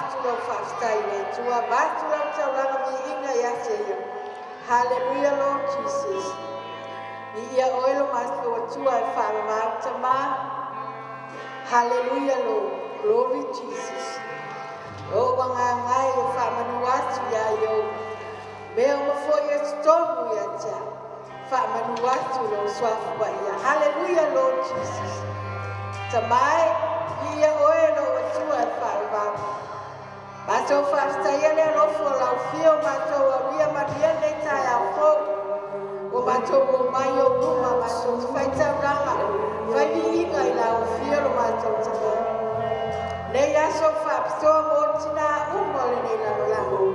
Avatu lau faafetai i le Atua, avatu lau taulaga viiga ia te Ia. Hallelujah, Lord Jesus. Viia oe lo matou Atua e faavavau Tama. Hallelujah, Lord. Glory Jesus. O agaga e faamanu atu ia iou. Mea uma foi e totonu ia te au. Faamanu atu lou suafa paia. Hallelujah, Lord Jesus. Tama e, viia oe lou Atua e faavavau. Matou faafetaia le alofa o lau afio matou aulia manuia lenei taeao fou. Ua matou omai i ou luma, matou te faitaulaga, fai viiga i lau afio lo matou Tama. Nei aso faapitoa mo tinā uma o lenei lalolagi.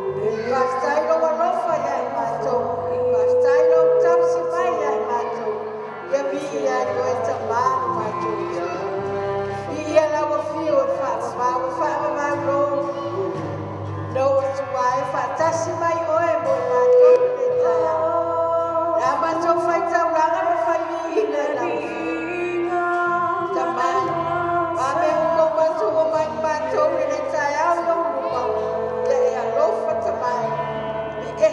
Faafetai lou alofa ia i matou. Faafetai lou tausi mai ia i matou. Ia viia ai oe Tama lo matou Atua. Viia lau afio e faavavau, e faavavau lou. Lou Atua e faatasi mai oe mo i matou lenei taeao. La matou faitaulaga ma fai viiga i lau afio. Tama, mame o matou o mai matou lenei taeao i ou luma. Ia e alofa Tama e.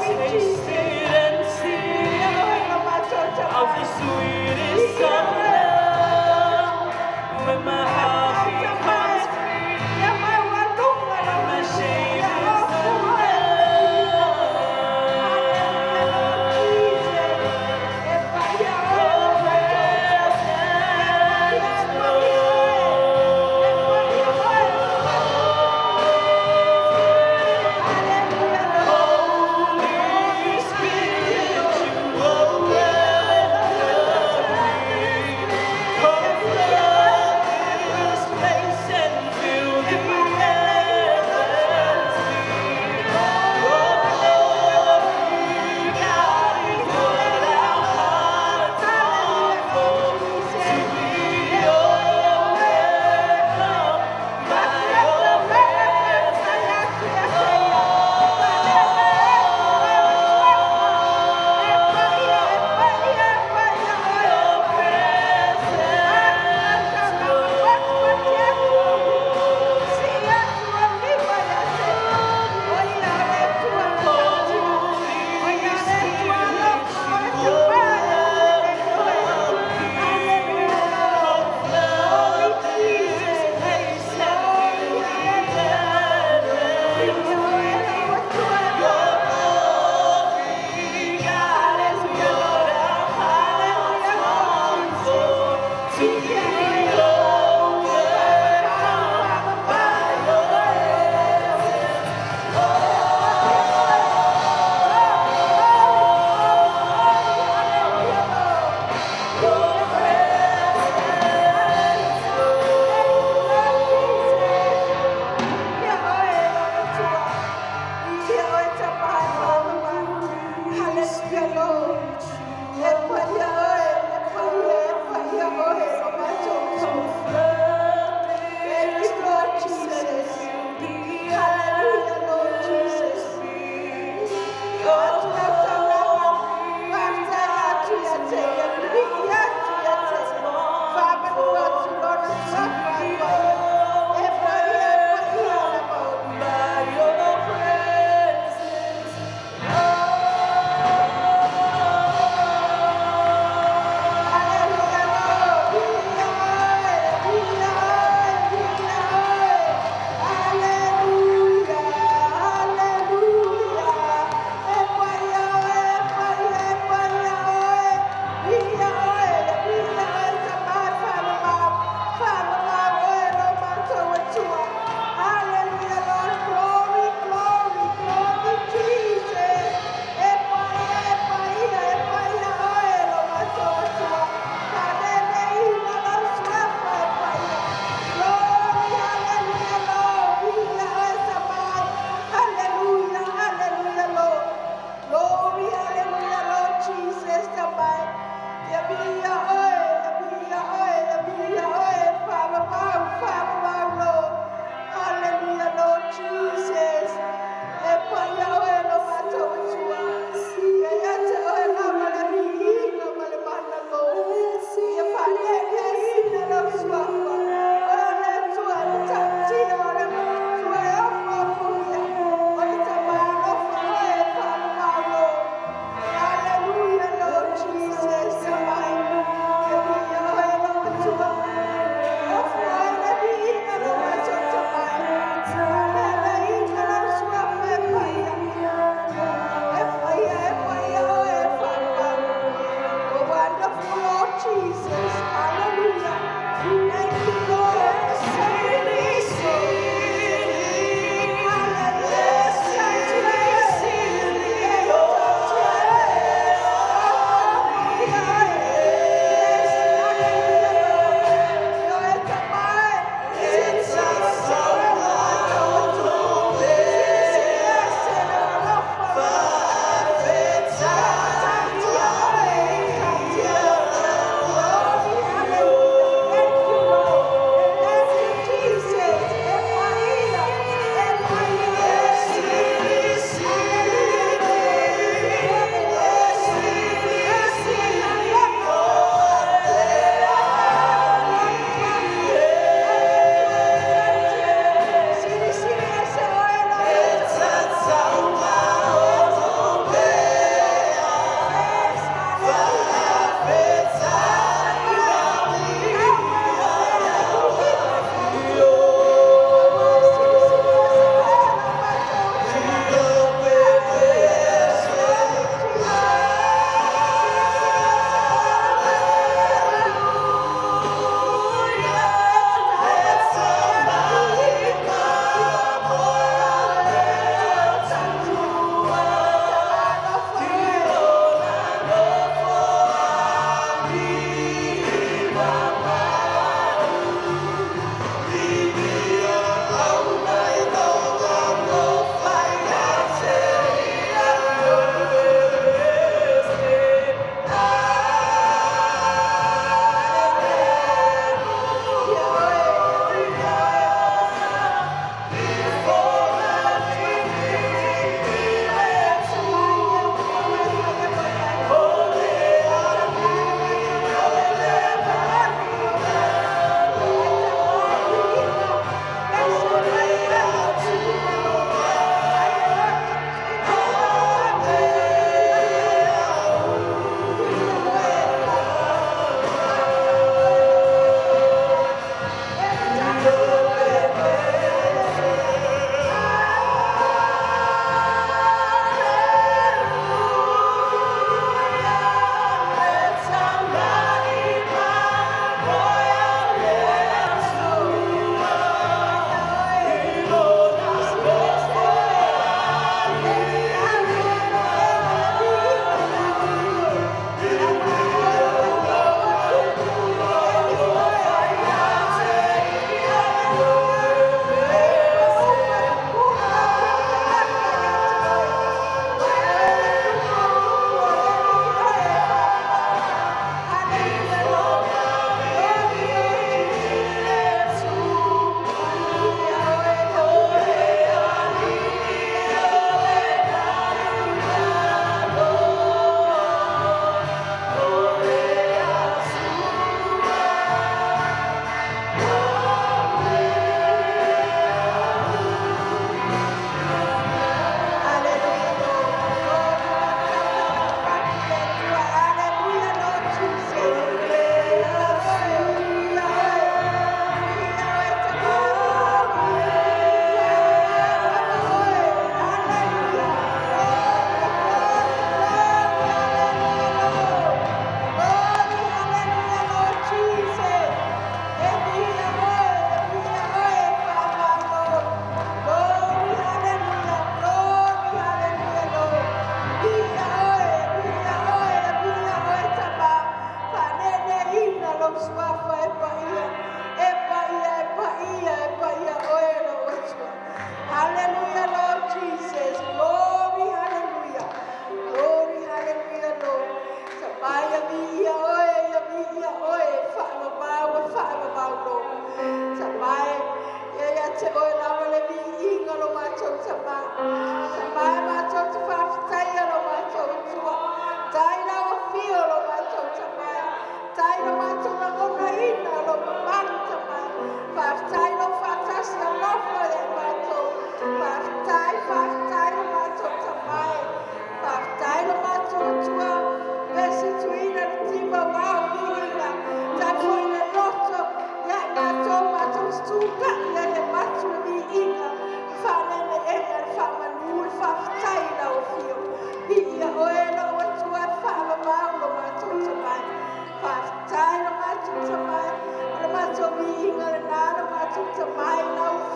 Tasted and seen of the sweetest of love. When my heart becomes free and my shame is undone. Your presence, Lord. Holy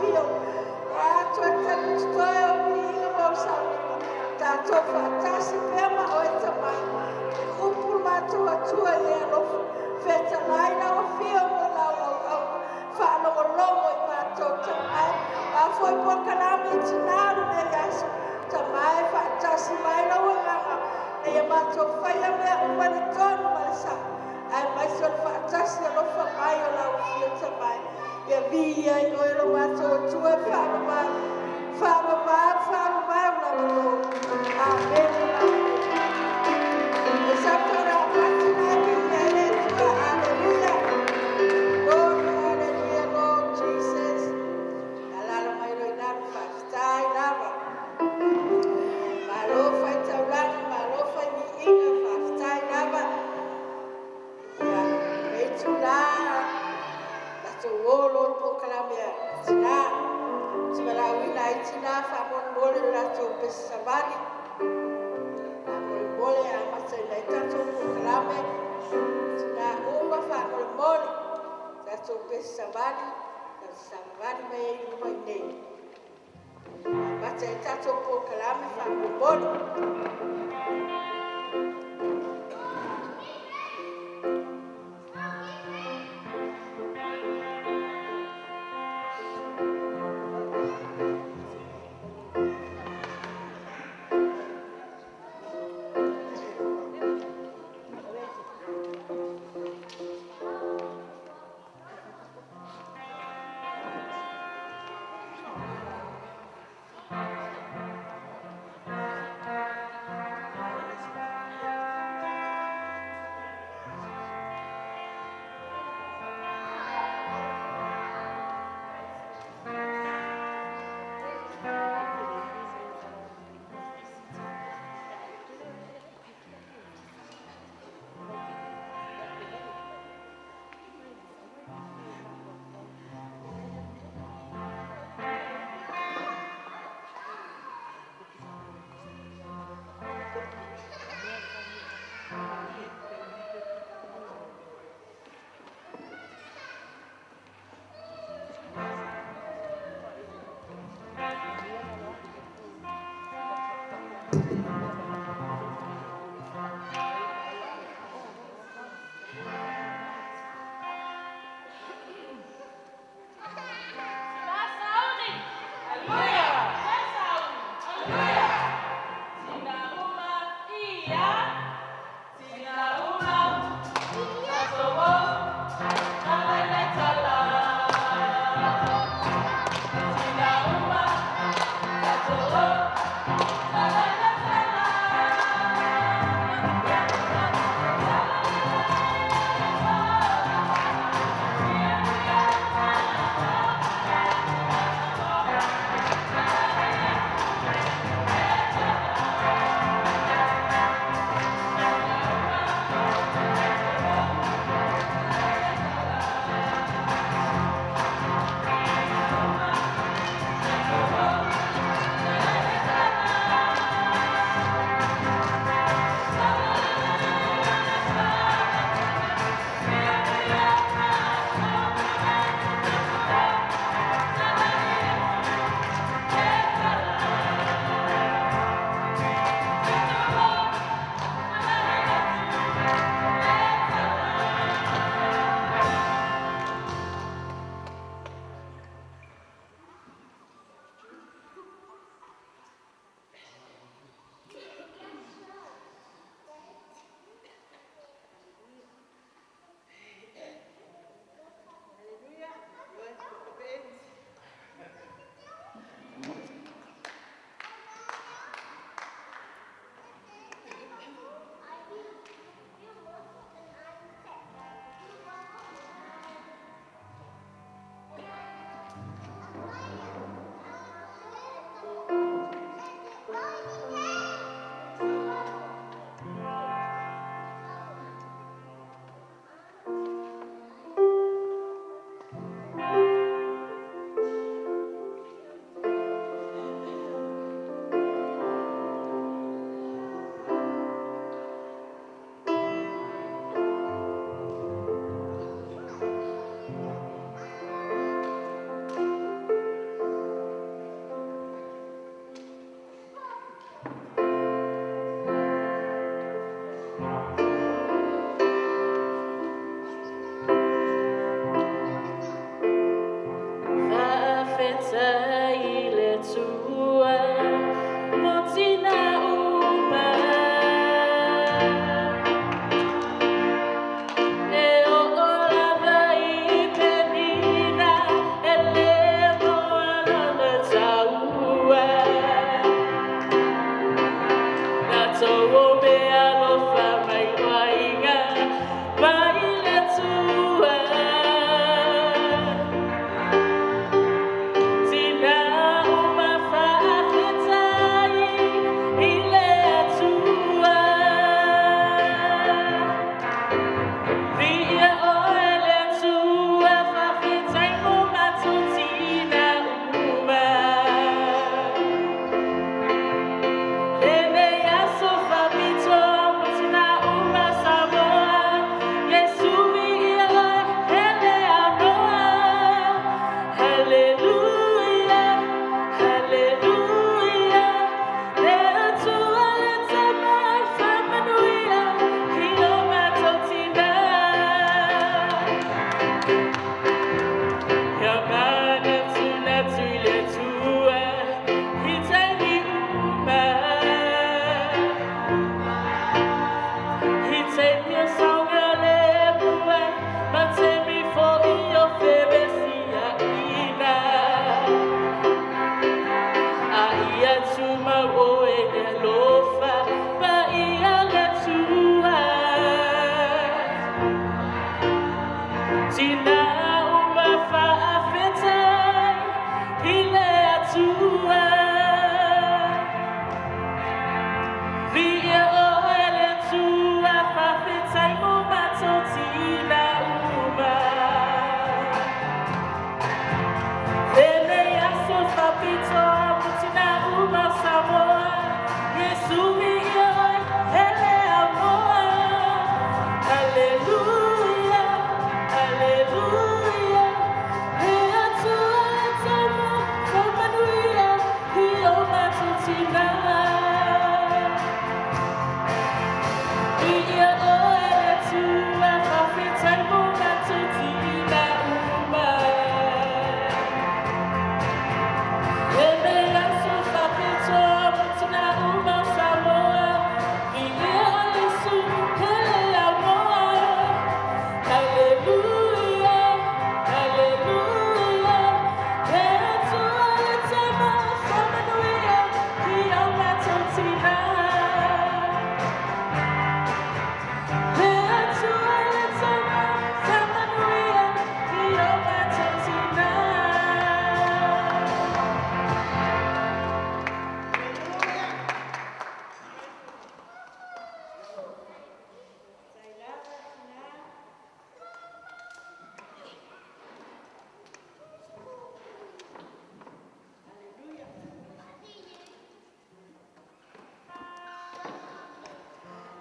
afio. O atu e talu tutoe o viiga ma o sauniga. Tātou whaatasi pea ma oe tamai. E kupu mātou atua i e alofa. Whetalai lau afio mo lau au au. Whaalongolongo i mātou tamai. A foi po kalami i tinaru nei aso. Tamai whaatasi mai lau anganga. Nei a mātou whaia mea umane tonu ma le sa. Ai mai so le whaatasi alofa mai o lau afio tamai. Ia via i oe lo mātou atua e whaamamau. Whaamamau, whaamamau lau alofa. Amen. E saptora matina ki ele tua. Hallelujah. Lord, hallelujah, Lord Jesus. Alala mai roi nanu whaafitai lava. Malo whai taulanga, malo whai miinga, whaafitai lava. Ia, mei tū la, tatou olo le polokalame a tinā. Tivalauina ai tinā faamolemole le latou pese savali. Faamolemole amataina ai tatou polokalame. Tinā uma faamolemole tatou pese savali, savavali mai ai luma i nei. Amata ai tatou polokalame faamolemole.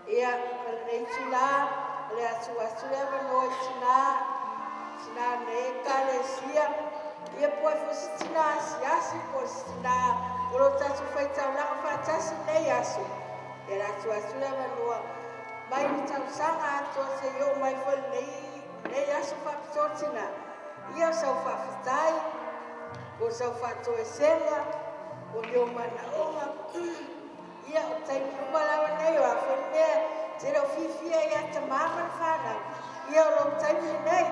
Ia, o lenei itulā, o le a tuu atu le avanoa i tinā, tinā o lenei Ekalesia, ia po o ai foi se tinā asiasi po o se tinā o lo o tatou faitaulaga faatasi i lenei aso, ia o le a tuu atu le avanoa mai le tausaga atoa seia oo mai foi i lenei aso faapitoa tinā, ia o sau faafetai, po o sau faatoesega, po o ni ou manaoga, ia o taimi uma lava nei, o a foi le mea e te le o fiafia ai ia tamā ma le fanau, ia o lou taimi lenei.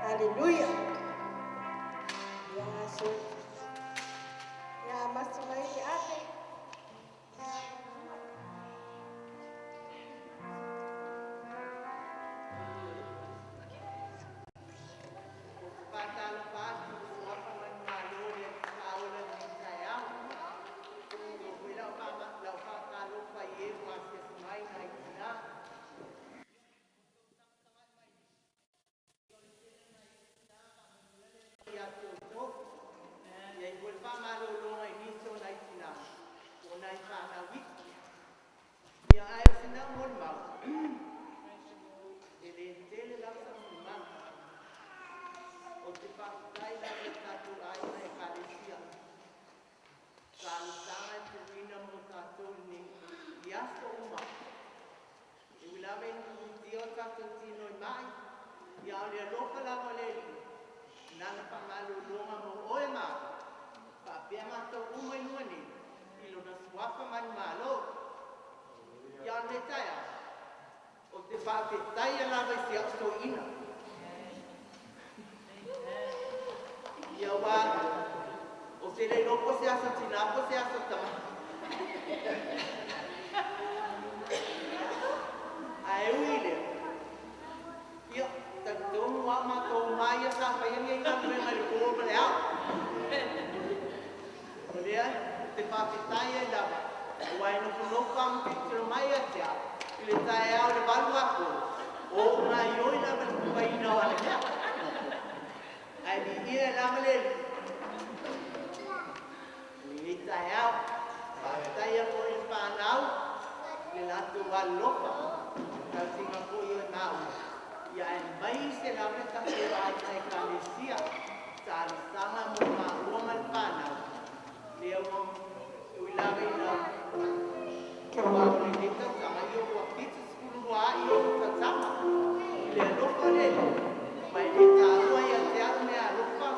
Haleluia. Ia so. Ia amata mai Ave. Faatalofa atu i le suafa manumalo o le Alii faaola i lenei taeao. E oo foi lau faatalofa i e ua asiasi mai nai tina. Ia te outou. E i ai foi le faamalologa i nisi o nai tina po o nai fanau iki. Ia ae o sina molimau, e le tele lava sau molimau. Ou te faafetai lava i le tatou aiga Ekalesia. Talosaga e tuuina mo tatou i aso uma. E ui lava ina punitia o tatou tino i mai, ia a o le alofa lava o le Alii, i lana faamalologa mo oe ma au, faapea matou uma i luga nei, i lona suafa manumalo. Ia o lenei taeao, ou te faafetaia lava i si au toeaina. Ia aua ou te le iloa po o se aso tinā po o se aso tamā. Ae ui i lea, ia, talitonu lava matou uma ia sa faia nei galuega i le po ma le ao. O lea ou te faafetai ai lava, aua e nofonofo lava ma tilotilo mai ia te au i le taeao i le 8:00, o ou gaoioi lava i le tufaina o ana mea. Ae viia e lava le Alii i lenei taeao. Faafetai foi i le fanau i le latou alolofa, tausiga foi o maua, ia aemaise lava le tatou aiga Ekalesia, talosaga mo maua ma le fanau, lea ua ui lava ina ua o lenei tausaga, ia ua 72 ai ou tausaga i le alofa o le Alii, ma e le taua ia te au mea alofa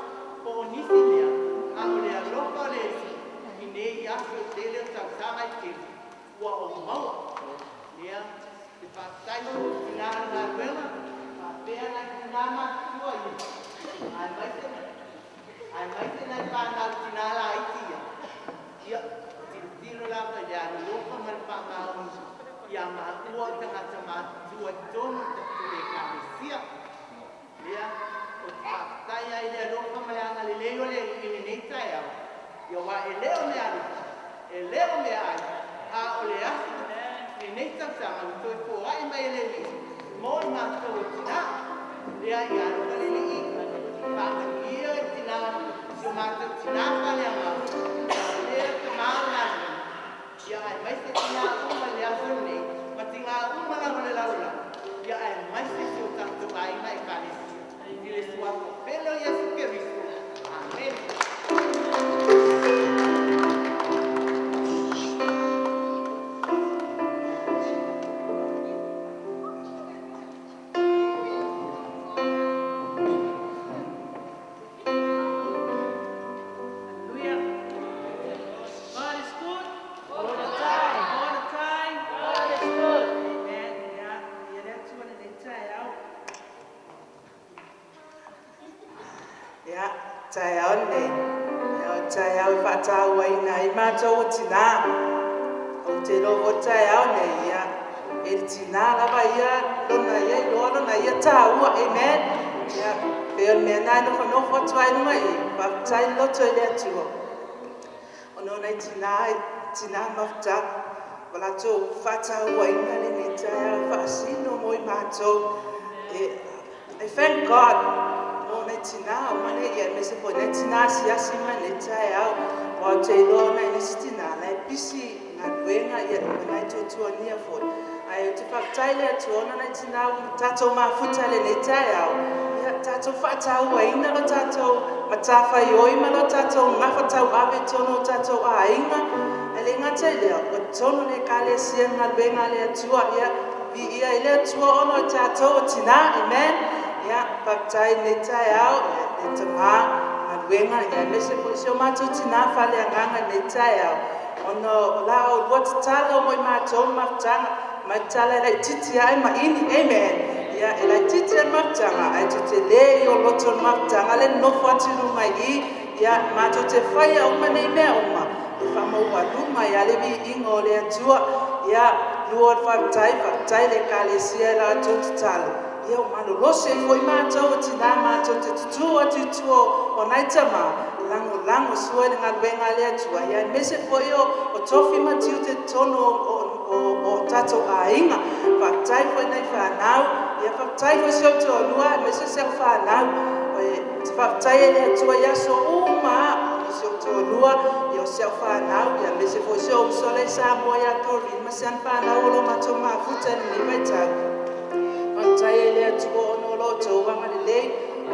po o nisi mea, a o le alofa o le Alii i nei aso e tele o tausaga e tele ua ou maua. Lea te faafetai mo tina o le galuega, faapea nai tina matutua ia, aemaise nai fanau tina laiti ia. Ia, tilotilo lava i le alolofa ma le faamaoni ia maua o tagata matutua i totonu o le Ekalesia. Lea, ou te faafetai ai i le alofa ma le agalelei o le Alii i lenei taeao, ia aua e le o mea alofa, e le o mea ai, a o le aso lenei tausaga ua toe foai mai e le Alii mo i matou o tina. Lea ia alofa le Alii, faamanuia i tina, si o matou tina faaleagaga, lea tama o le galuega, ia aemaise tina uma i le aso lenei, ma tina uma lava o le lalolagi, ia aemaise si o tatou aiga Ekalesia, i le suafa pele o Iesu Keriso. Amene. Hallelujah. God is good. All the time. All the time. God is good. Amen. Ia, ia le Atua lenei taeao. Ia, taeao lenei. Ia, o le taeao e faatauaina ai matou o tinā. Ou te iloa foi le taeao lenei, ia, e le tinā lava ia lona ia iloa lona ia taua. Amen. Ia, pei o le mea lena e nofonofo atu ai i luga i i, faafetai le loto i le Atua. Ona o nai tinā, tinā mafuta, ua latou faatauaina lenei taeao e faasino mo i matou. E, I thank God mo nai tinā uma nei, ia aemaise foi nai tinā asiasi mai lenei taeao. Aua ou te iloa ona i nisi tinā, la e pisi galuega ia ma nai tuatuania foi. Ae ou te faafetai le Atua ona nai tinā ua tatou mafuta i lenei taeao, ia tatou faatauaina lo tatou matafaioi ma lo tatou gafatauave i totonu o tatou aiga. Ae le gata i lea, ua totonu le Ekalesia le galuega a le Atua, ia viia ai le Atua ona o tatou o tinā. Amen. Ia, faafetai i lenei taeao, ia le tamā galuega, ia aemaise foi si o matou tinā faaleagaga i lenei taeao, ona o la oulua tatalo mo i matou le mafutaga, ma tatala e laitiiti ae ma ini. Amen. Ia, e laitiiti le mafutaga, ae tetele i o loto le mafutaga le nonofo atu i luga i i, ia, matou te faia uma nei mea uma, e faamaualuga ai le viiga o le Atua. Ia, lua o le faafetai, faafetai le Ekalesia i la outou tatalo, ia ua malolosi ai foi matou o tinā matou te tutū atu i tua o nai tamā, lagolago sua i le galuega a le Atua, ia aemaise foi o tofi ma tiute i totonu o tatou aiga. Faafetai foi i nai fanau, ia faafetai foi si ou toalua aemaise si au fanau. Ou te faafetai ai i le Atua i aso uma lava, ona o si ou toalua, ia o si au fanau, ia aemaise foi si ou uso la i Samoa ia Doreen ma si ana fanau o lo o matou mafuta i lenei vaitau. Faafetai ai i le Atua ona o lo outou agalelei, o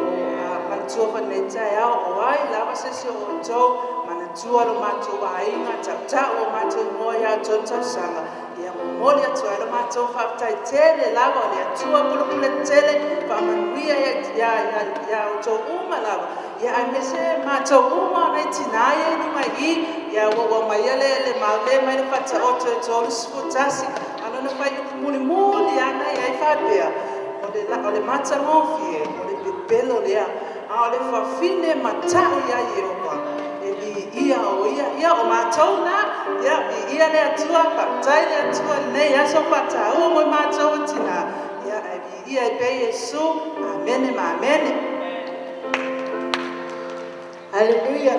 manatua foi i lenei taeao, o ai lava se isi o outou manatua lo matou aiga, tautau o matou igoa ia outou tausaga, ia momoli atu ai lo matou faafetai tele lava o le Atua pulupule tele faamanuia ia outou uma lava, ia aemaise matou uma o nai tinā ia i luga i i, ia ua ua aumaia le mau le mai le Faataoto e 31, a lona fuaiupu mulimuli ana i ai faapea, o le matagofie, o le pepelo lea, a o le fafine mata'i ia Ieova, e viia o ia. Ia, o matou na, ia, viia le Atua, faafetai le Atua i lenei aso faataua mo i matou o tinā, ia, ae viia ai pea Iesu. Amene ma amene. Haleluia.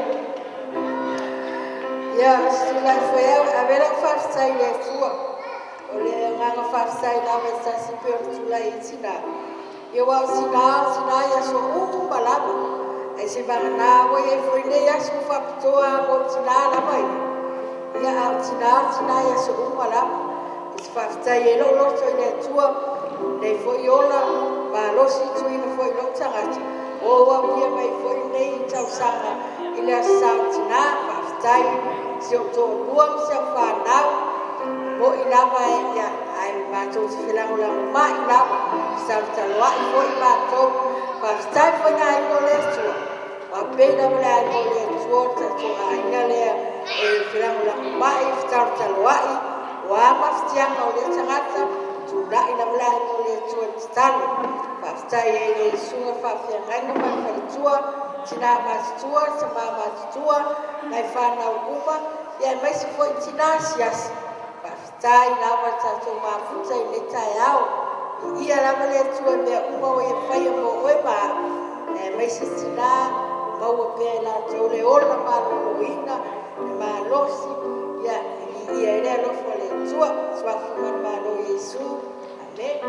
Ia, se tulai foi au, ave lau faafetai i le Atua. O le agaga faafetai lava e tasi pei o le tulai i tinā. Ia aua o tinā, o tinā i aso uma lava. Ai se vagana ua i ai foi nei aso faapitoa mo tinā lava ia. Ia, a o tinā, o tinā i aso uma lava. E te faafetai ai lou loto i le Atua, nei foi ola, malosi tuuina foi i lou tagata. O aulia mai foi lenei tausaga i le Aso Sa o Tinā. Faafetai si ou toalua ma si au fanau, mo'i lava ia, ae matou te felagolagomai lava, fetalotaloa'i foi matou. Faafetai foi i aiga o le Atua, aua pei lava le aiga o le Atua o le tatou aiga lea e felagolagomai, fetalotaloa'i, o a mafatiaga o lea tagata, tulai lava le aiga o le Atua i le tatalo. Faafetai ai i le susuga faafeagaiga ma le faletua, tinā matutua, tamā matutua, nai fanau uma, ia aemaise foi tinā asiasi. Faafetai lava tatou mafuta i lenei taeao. Viia lava le Atua i mea uma ua ia faia mo oe ma au, aemaise tinā maua pea e latou le ola maloloina, le malosi, ia viia ai le alofa o le Atua. Suafa ma le Malo o Iesu. Amene.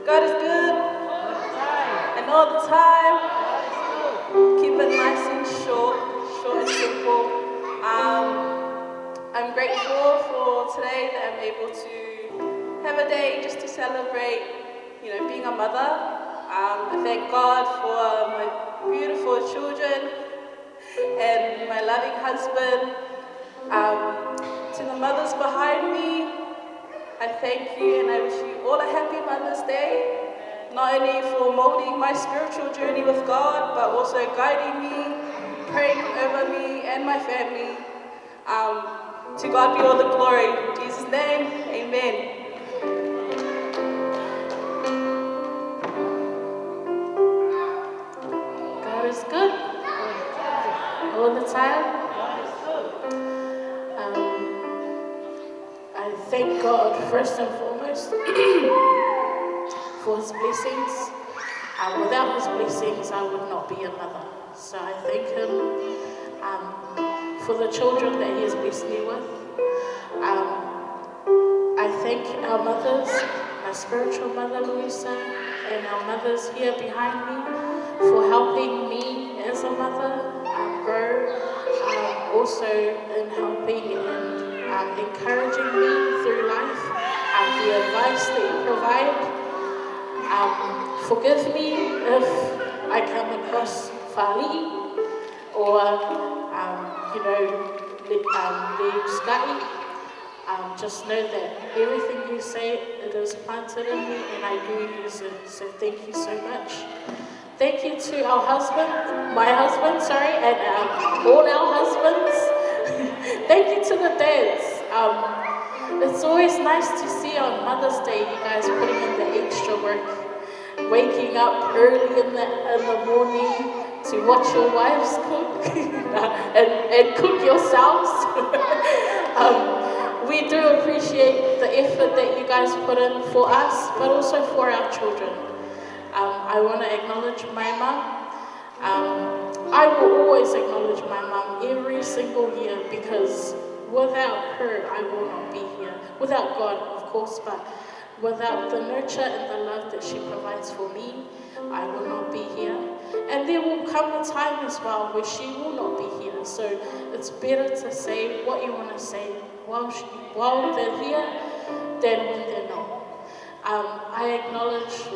God is good and all the time. Keep it nice and short, short and simple. I'm grateful for today that I'm able to have a day just to celebrate, you know, being a mother. I thank God for my beautiful children and my loving husband. To the mothers behind me, I thank you and I wish you all a happy Mother's Day, not only for molding my spiritual journey with God, but also guiding me, praying over me and my family. To God be all the glory. In Jesus' name, amen. God is good all the time. I thank God first and foremost for His blessings. Without His blessings, I would not be a mother. So I thank Him for the children that He has blessed me with. I thank our mothers, my spiritual mother Louisa, and our mothers here behind me for helping me as a mother. also in helping and encouraging me through life, the advice that you provide. Forgive me if I come across fa'ali'i or, le sky. Just know that everything you say, it is planted in me and I do use it. So thank you so much. Thank you to our husband, my husband, sorry, and all our husbands. Thank you to the dads. It's always nice to see on Mother's Day you guys putting in the extra work, waking up early in the morning to watch your wives cook and cook yourselves. We do appreciate the effort that you guys put in for us, but also for our children. I want to acknowledge my mum. I will always acknowledge my mum every single year, because without her, I will not be here. Without God, of course, but without the nurture and the love that she provides for me, I will not be here. And there will come a time as well where she will not be here. So it's better to say what you want to say while they're here than when they're not. I acknowledge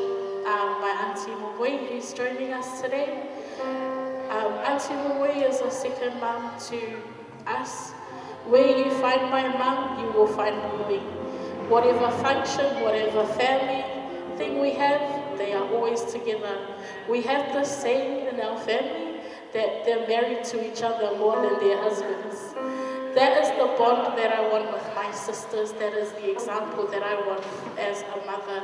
my Auntie Mawui, who's joining us today. Auntie Mawui is a second mum to us. Where you find my mum, you will find Mawui. Whatever function, whatever family thing we have, they are always together. We have this saying in our family that they're married to each other more than their husbands. That is the bond that I want with my sisters. That is the example that I want as a mother,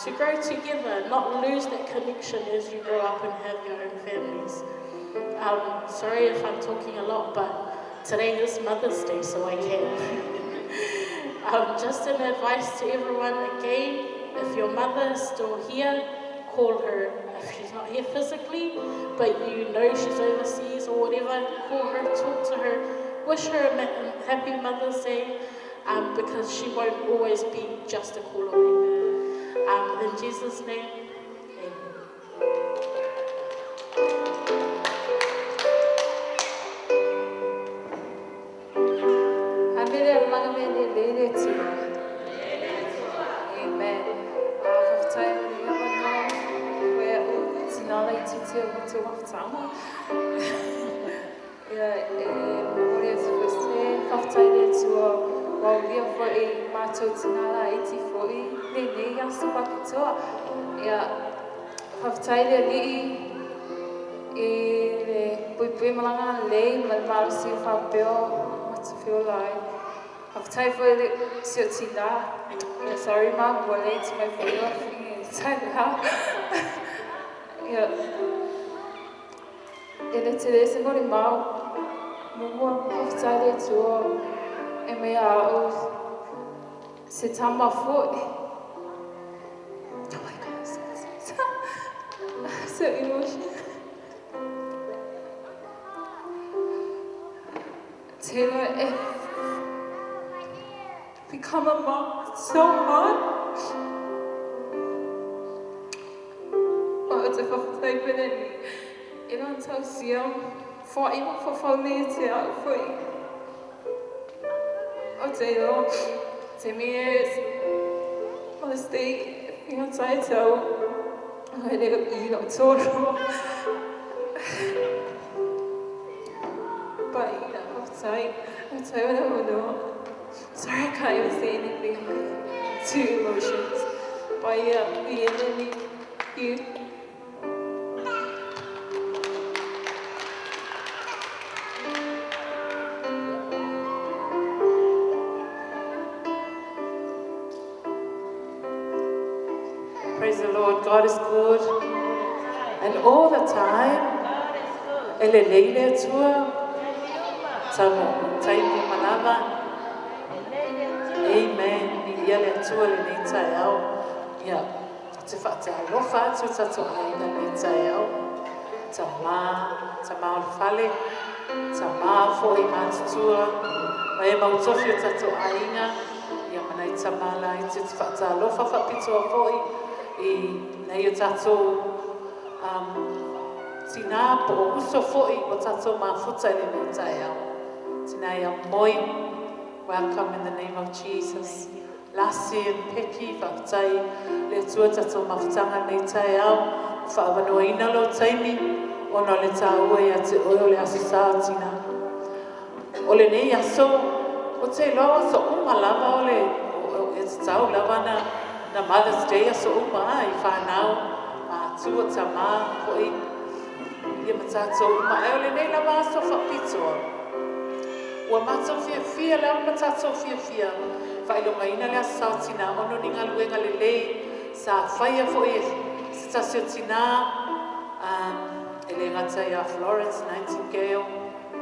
to grow together, not lose that connection as you grow up and have your own families. Sorry if I'm talking a lot, but today is Mother's Day, so I can. Just an advice to everyone again, if your mother is still here, call her. If she's not here physically, but you know she's overseas or whatever, call her, talk to her, wish her a happy Mother's Day, because she won't always be just a call away. In Jesus' name, amen. Amen. Sorry, Mom, we're late to my photo. Yeah. Ele te lese mo mau mo mo to e me a o se tama fo. Oh my God, so emotional. Taylor, if become a mom, it's so hard. But it's if I've taken it. Sorry, I can't even say anything. Two emotions. But yeah, the enemy, you. Praise the Lord, God is good, and all the time. Ele leile atua, tamo taimu malava. Amen. Ia le atua le nei taeao. Ia, te whaate alofa atu tato aina nei taeao. Tama, tama o le fale, tama fo i mātutua, mai e mautofi o tato aina, ia manai tama la i te whaate alofa whapitoa foi i nei o tatou tina po o uso foi o tatou mafuta i lenei taeao. Tinei moi. Welcome in the name of Jesus. Lasi and Peki, faafetai le Atua tatou mafutaga lenei taeao, ua faaavanoaina lou taimi ona o le tāua ia te oe o le Aso Sa o Tinā. O lenei aso, ou te iloa o aso uma lava o le e tatau lava na na Mother's Day aso uma a i whanau, matua, tamā, fo'i, ia ma tatou uma. Ae o lenei lava aso faapitoa, ua matou fiafia lava ma tatou fiafia faailogaina le Aso Sa o Tinā ona o ni galuega lelei sa faia fo'i e se tasi o tinā, e le gata iā Florence Nightingale,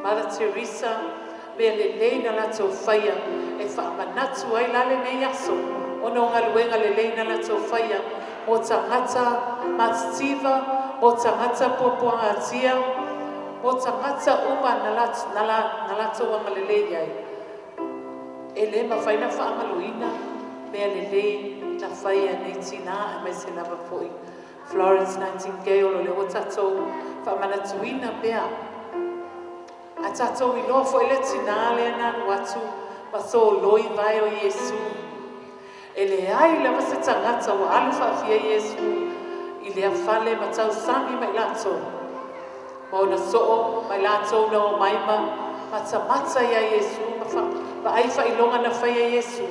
Mother Teresa, mea lelei na latou faia e faamanatu ai la lenei aso ona o galuega lelei na latou faia mo tagata matitiva, mo tagata puapuagatia, mo tagata uma na latou agalelei ai. E lē mafai ona faagaloina mea lelei na faia e nei tinā aemaise lava fo'i Florence Nightingale o lea ua tatou faamanatuina pea. A tatou iloa fo'i le tinā lea na alu atu ma soloi vae o Iesu. E leai lava se tagata ua alu faafia Iesu i lea fale ma tausami ma i latou. Ma ona soo ma i latou na omai ma matamata iā Iesu ma vaai faailoga na faia e Iesu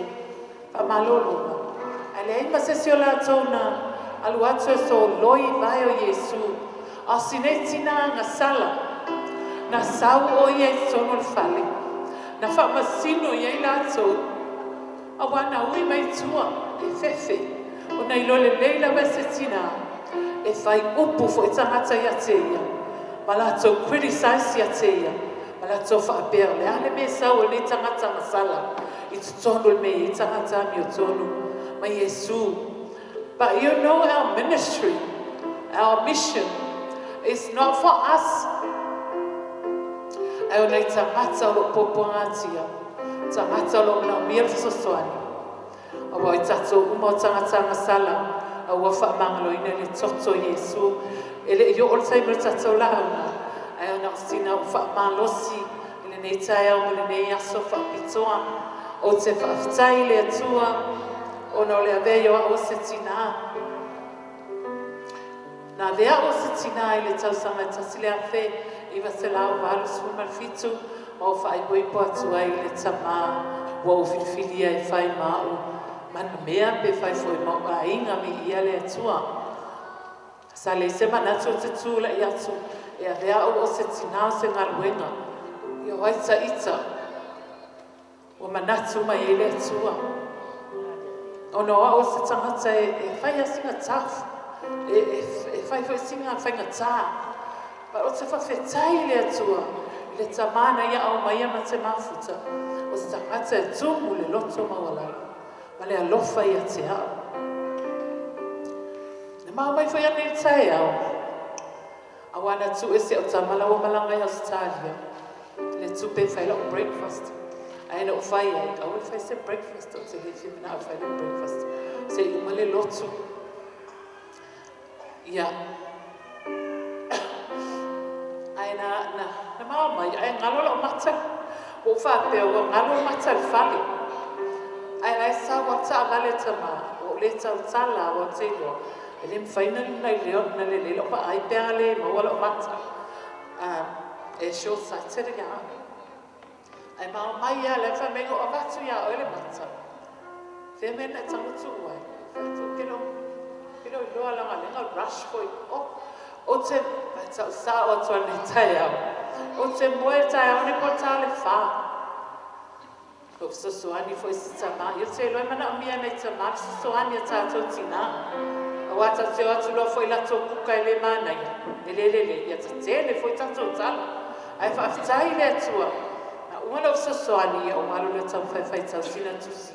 faamalologa. Ae leai ma se isi o latou na alu atu e soloi vae o Iesu. A o si nei tinā agasala, na sau o ia i totonu o le fale, na faamasino i ai latou, auā na ui mai tua e fefe, ona iloa lelei lava e se tinā, e fai upu foi tagata ia te ia, ma latou criticize ia te ia, ma latou faapea, o le a le mea e sau ai lenei tagata agasala i totonu o le mea e i ai tagata amiotonu ma Iesu. But you know our ministry, our mission is not for us. Ae o nai tagata o lo o puapuagatia, tagata o lo o manaomia le fesoasoani. Aua o i tatou uma o tagata agasala, a ua faamagaloina i le toto o Iesu. E le i oo le taimi o le tatou lauga, ae ona o sina ua faamalosi i lenei taeao ma lenei aso faapitoa. Ou te faafetai i le Atua ona o le avea ai o au o se tinā. Na avea au o se tinā i le tausaga e 1987 ma ou faaipoipo atu ai i le tamā ua ou filifilia e fai ma au manumea pe fai foi ma ou aiga. Viia le Atua. Sa leai se manatu ou te tulai atu e avea au o se tinā o se galuega. Ia o ai taita ua manatu mai ai le Atua. Ona o au o se tagata e fai lava sina tough, e fai foi sina faigata. But ou te faafetai i le Atua i le tamā na Ia aumaia ma te mafuta, o se tagata e tumu le loto maualalo ma le alofa ia te au. Na mao mai foi anei i le taeao, auā na tuu e si au tama la ua malaga i Ausetalia le tupe e fai lau breakfast. Ae na ou fai ai, aua le fai se breakfast, ou te le fia manao e fai lau breakfast se i uma le lotu. Ia. Ae na, na, na mao mai, ae galo lau mata. Ua ou faapea, ua galo le mata i le fale. Ae la e sau lava le taavale a tama, ua ou le tautala, aua ou te iloa, e le mafai ona na lelei lau vaai pe a le maua lau mata. E short sighted ia au. Ae mao mai lava, la e fai mai, na ou avatu ia oe le mata. Fea mea na e tago tuu ai? Fai atu, ou te le te le o iloa leaga lea na rush foi. Oh, ou te, vai tau sao atu ai lenei taeao. Ou te moe i le taeao nei po o le ta o le fa. Ua fesoasoani foi si tamā. Ia ou te iloa e manaomia e nai tamā le fesoasoani a tatou tinā. Aua tatou te o atu loa foi i latou kuka e le manaia, e le lelei, ia tetele foi tatou tala. Ae faafetai i le Atua, na uma lou fesoasoani, ia ou alu lea taumafai e faitau sina tusi.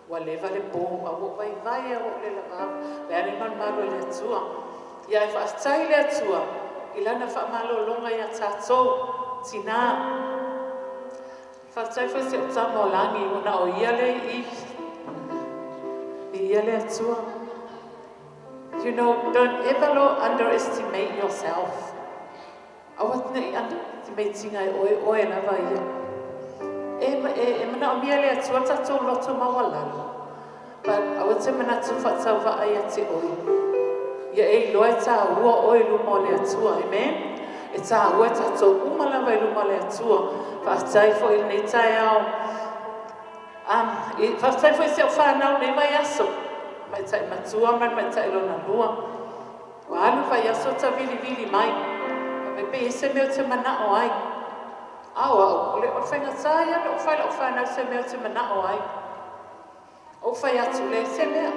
Ua leva le po, a ua ou vaivai a ua ou le lava vae ane le malumalu a le Atua. Ia ae faafetai i le Atua i Lana faamalologa ia tatou, tinā. Faafetai foi i si ou tama o lagi, ua na o ia lea i i. Viia le Atua. You know, don't ever lo underestimate yourself. Aua ne i underestimate ina e oe, oe lava ia. E manaomia le Atua tatou loto maualalo. But aua te manatu faatauvaa ia te oe. Ia e iloa e tāua oe i luma o le Atua. Amen. E tāua e tatou uma lava i luma o le Atua. Faafetai foi i lenei taeao. Faafetai foi i si au fanau nei vaiaso. Maitai matua ma le maitai lona lua. Ua alu vaiaso tavilivili mai. Mai pe i se mea o te manao ai. A o au, o le faigata ia ona ou fai lau fanau se mea o te manao ai. Ou fai atu, leai se mea.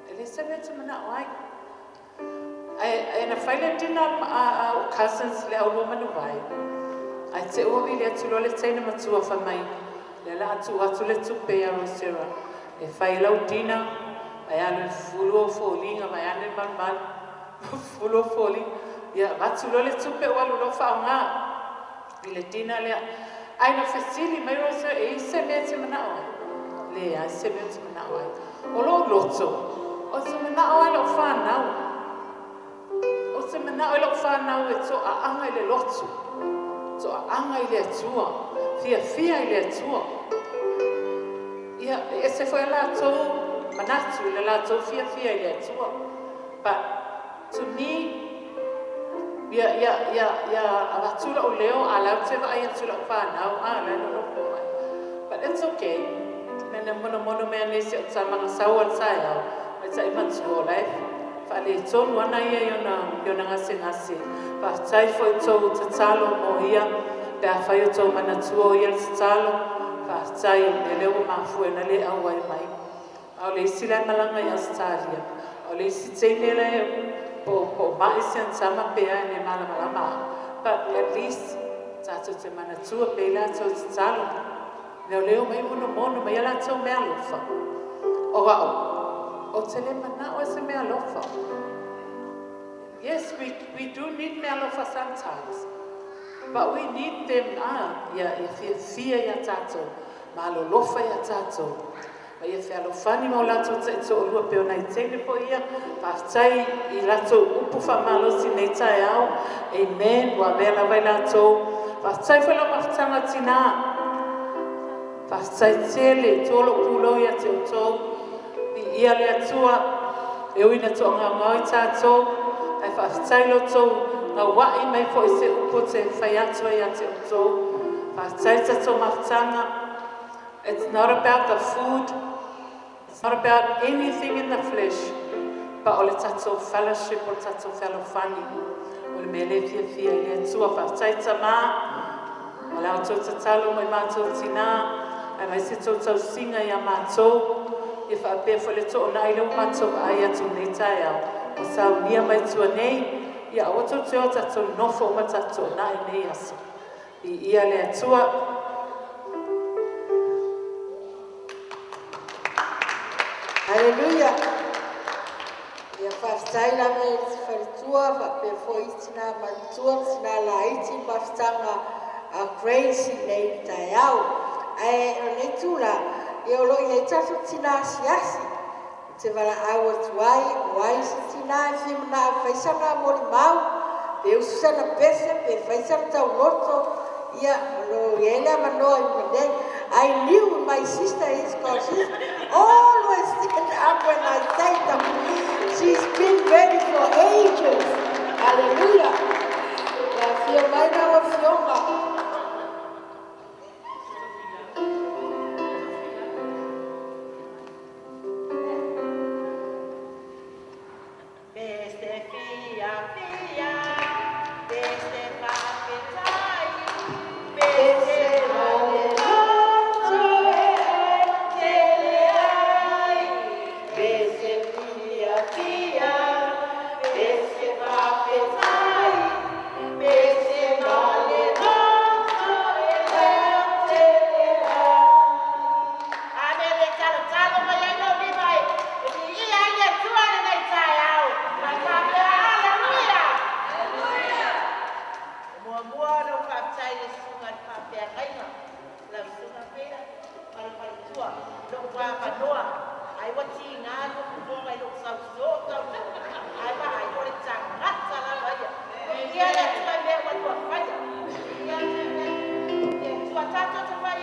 E leai se mea o te manao ai. Ae na fai le dinner a o cousins le aulua manuvai. Ae te ua vili atu loa le teine matua fai mai, lea o le a tuu atu le tupe ia Rosera e fai lau dinner, vai alu e fufulu ou foliga, vai ane le malumalu, fufulu ou foliga. Ia, avatu loa le tupe ua alu loa faaaoga i le dinner lea. Ae na fesili mai Rosera, e i se mea e te manao ai? Leai se mea ou te manao ai. O lou loto, ou te manao ai lau fanau. Ou te manao i lau fanau e toaaga i le lotu, toaaga i le Atua, fiafia i le Atua. Ia, e ese foi a latou manatu i le latou fiafia i le Atua. But to me, ia, ia, ia, ia avatu lau leo, a la ou te vaai atu i lau fanau, a la e nonofo mai. But it's okay. Mea na monomono mea nei si au tama na sau a le taeao, maitai matua o la e faaletonu ana ia i ona gasegase. Faafetai foi i tou tatalo mo ia, pe afai o tou manatua o ia le tatalo, faafetai o le mea lea ua mafua ai ona le auai mai. A o le isi la e malaga i Ausetalia, a o le isi teine la e po o mai si ana tama pe a e le malamalama au. But at least tatou te manatua pe i latou tatalo. Mea o lea o mai monomono mai a latou meaalofa. O au, ou te le manao e se meaalofa. Yes, we do need meaalofa sometimes. But we need them, ia fiafia ia tatou, malolofa ia tatou. Ma ia fealofani ma o latou taitoalua pe o nai teine foi ia. Faafetai i latou upu faamalosi nei taeao. Amen. Ua avea lava i latou. Faafetai foi lau mafutaga tina. Faafetai tele, tua lou pulou ia te outou. Viia le Atua, e ui ina toagaogao i tatou, ae faafetai lo outou gauai mai foi i se upu ou te fai atu ai ia te outou. Faafetai tatou mafutaga. It's not about the food, it's not about anything in the flesh, but o le tatou fellowship, o le tatou fealofani, o le mea lea e fiafia ai le Atua. Faafetai tama, o la outou tatalo mo i matou tina, aemaise tou tausiga ia matou, ia faapea foi le toonai lea ua matou vaai atu i lenei taeao, ua saunia mai tua nei, ia aua tou te o tatou nofo uma tatou toonai i lenei aso. Viia le Atua. Haleluia. Ia faafetai lava i le faletua faapea foi i tina matutua ma tina laiti i mafutaga a Grace i lenei taeao. Ae o lenei tula, ia o lo o i ai tatou tina asiasi. Ou te valaau atu ai, o ai se tina e fia manao e fai sana molimau, pe usu sana pese, pe fai sana tauloto, ia o lo o i ai le avanoa i luma nei. I knew my sister is because she's always stand up when I say something. She's been ready for ages. Hallelujah. Ia afio mai lau afioga. Pese fia fia, pese faafetai, pese male loto e tele ai. Pese fia fia, pese faafetai, pese male loto e tele ai. Ame le talotalo mai ai lau lima e viia ai le Atua lenei taeao. Ma faapea, Haleluia! E muamua ona ou faafetai i le susuga i le faafeagaiga, lau susuga Peter ma le faletua i lou avanoa. Ai ua tiga lua fofoga i lou sau soo tauloa, ae vaai o le tagata lava ia. Viia le Atua i mea ua lua faia. Viia le Atua. Tatou te fai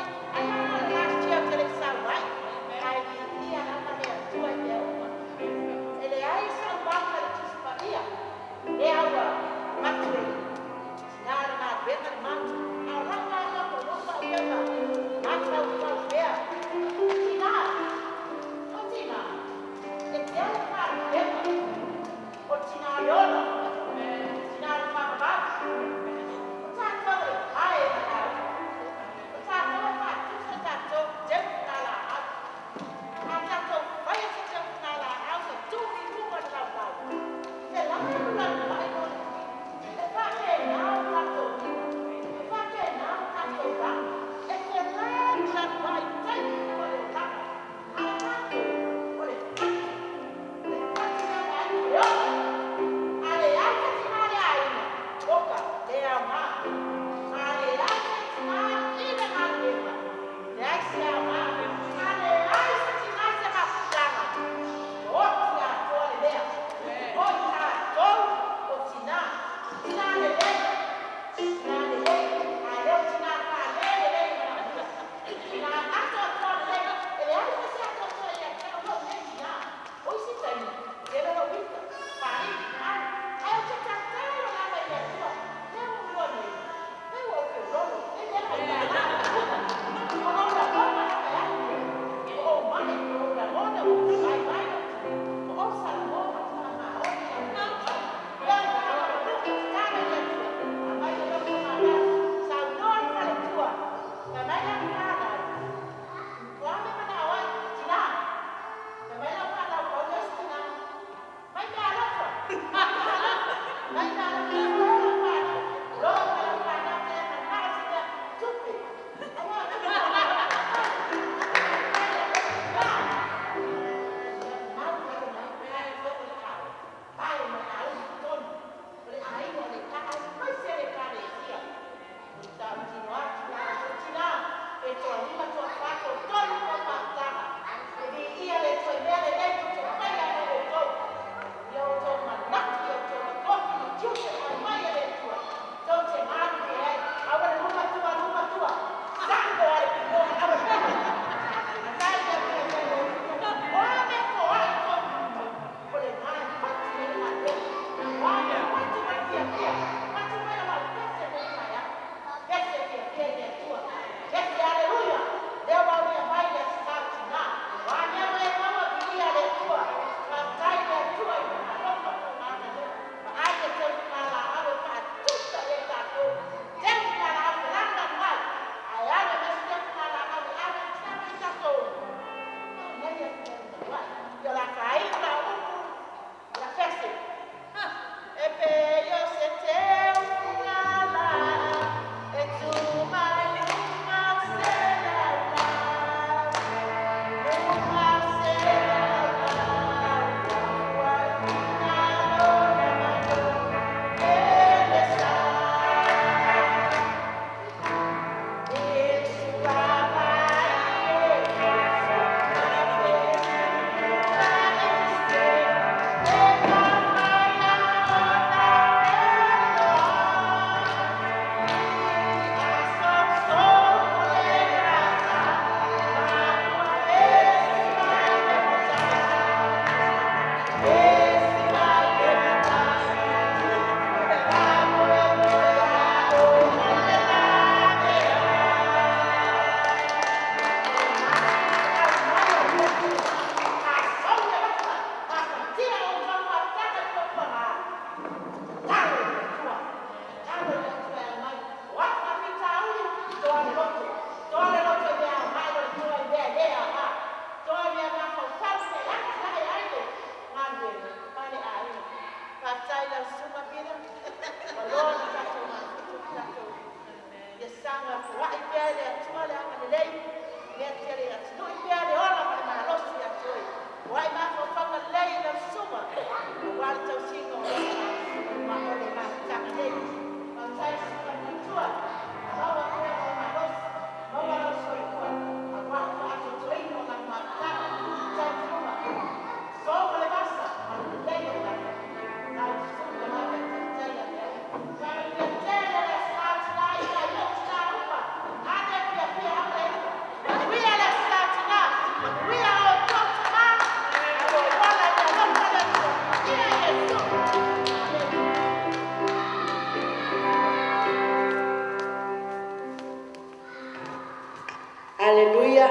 Aleluia.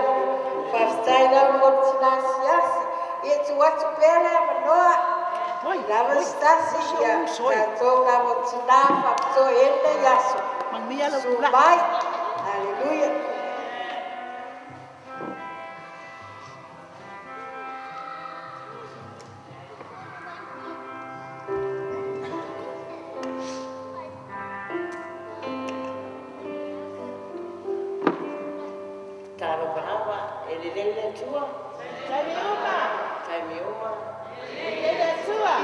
Faafetai lava mo le tinasiasi ia tu atu pea le avanoa lava se tasi ia tatou lava o tinā faapitoa i ai lenei aso. Su mai. Aleluia. Talofa lava, e lelei le Atua. Taimi uma. Taimi uma. Lelei le Atua.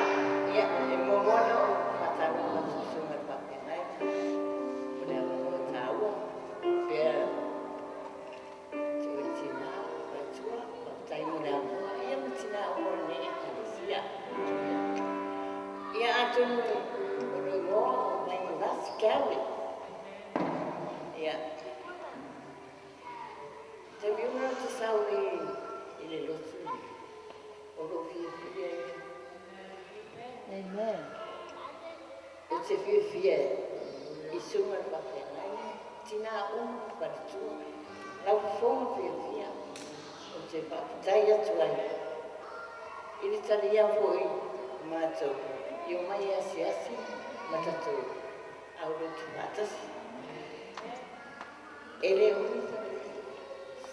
Ia, e muamua ona ou faatalofa atu i susuga i le faafeagai, o le avanoa taua, pea se o le tinā, le Atua, faafetai mo le avanoa, ia ma tinā uma o lenei Ekalesia. Ia, atonu o lou igoa o Vaigavasi Gary. Ia, taimi uma ou te sau i le lotu o lou fiafia ia. Amen. Ou te fiafia i susuga i le faafeagai, tinā uma, faletua, lau fofoga fiafia. Ou te faafetai atu ai i le talia foi o matou i o mai asiasi ma tatou aulotu faatasi. E le umi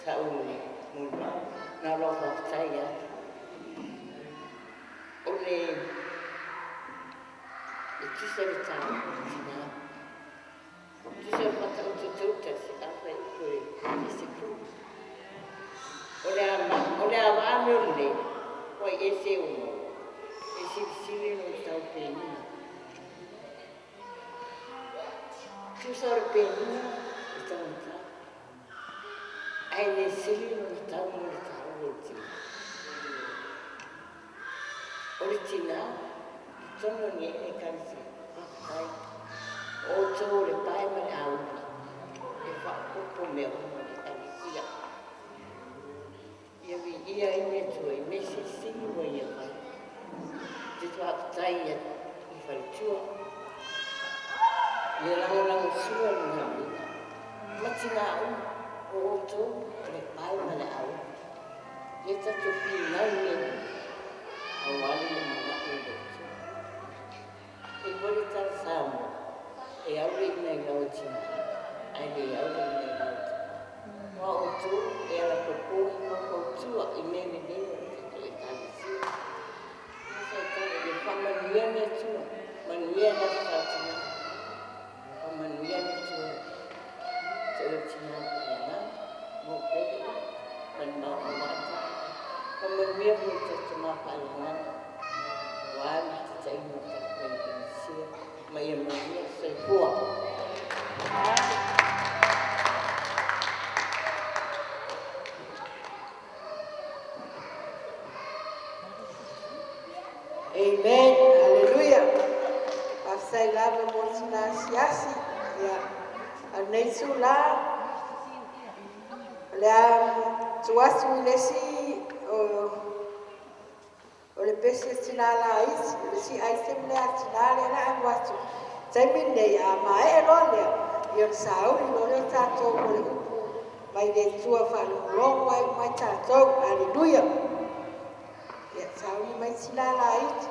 sa'u molimau, na o lau faafetai atu. O le e tusa le taua o le tinā. Tusa le faatautotauta se afa i upu o le Facebook. O le avaa mea o lenei, ua i ese ona e silisili no tau penina. Tusa o le penina e taugata. Ae le sili lona tau ma le taua o le tinā. O le tinā, i totonu o lenei Ekalesia, faafetai. O outou o le pae ma le auli e faaopoopo mea uma i le Ekalesia. Ia viia ai le Atua i mea silisili ua Ia fai. Ou te faafetai i faletua, ia lagolagosua i le galuega ma tinā uma, o outou o le pae ma le auli. Ia tatou finau i mea lelei aua le lumanai o le Atua. E i ai foi le tala Samoa, e au le inaina o tinā, ae le au le inaina o tamā. Aua o outou e alagaoa ma fautua i mea lelei o le tatou Ekalesia. Ia faamanuia le Atua, manuia le Aso Sa Tinā. Faamanuia le Atua te oe tinā faaleagaga, Maopele ma le maota. Faamanuia foi i tatou tama faaleagaga, aua le taitaiga o tatou Ekalesia, ma ia manuia le soifua. Amen. Hallelujah. Faafetai lava mo le tina asiasi. Ia, a lenei itulā, o le a tuu atu i le isi o le pese tina laiti, o le isi item lea a tina lea o le a alu atu. Taimi lenei, a maea loa lea, ia ona sauni loa lea o tatou mo le upu mai le Atua faalogologo ai uma ai tatou. Hallelujah. Ia, sauni mai tina laiti.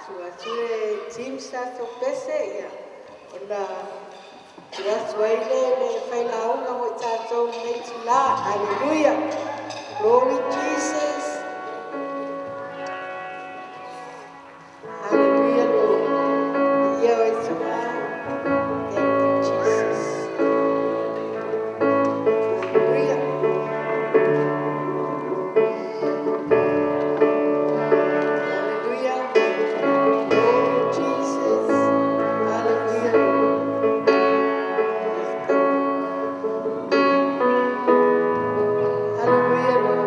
Tua atu le team sa tatou pese ia ona tuu atu ai lea le failauga mo i tatou i lenei itulā. Hallelujah. Glory Jesus. Hallelujah, Lord. Viia oe Tama. Thank you, Jesus. Hallelujah. Hallelujah. Glory Jesus. Hallelujah, Lord. Hallelujah, Lord.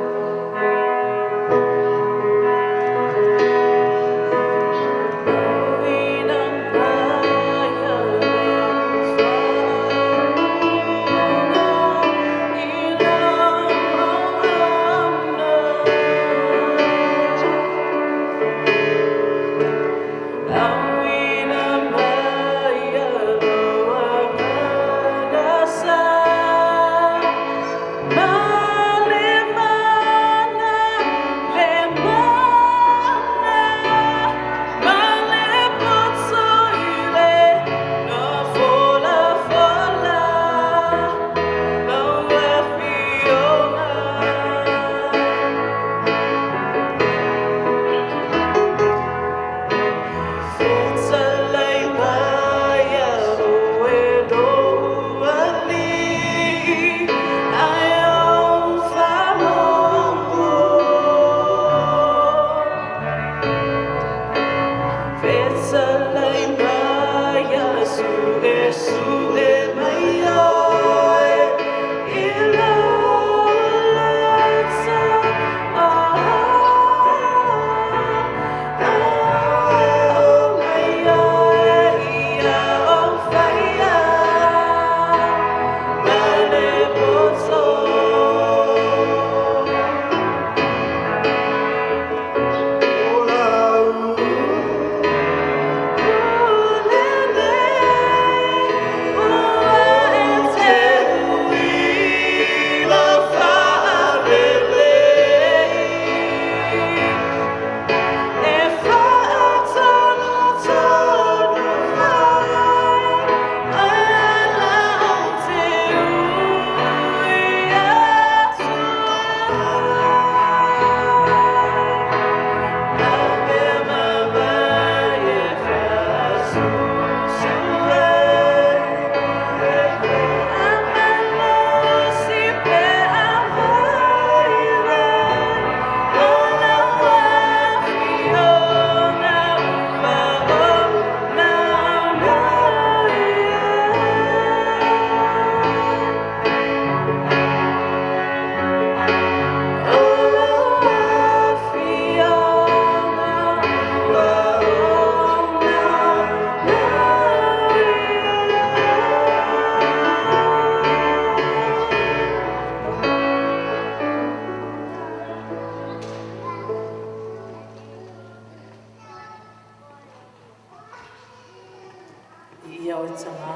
Ia o tama,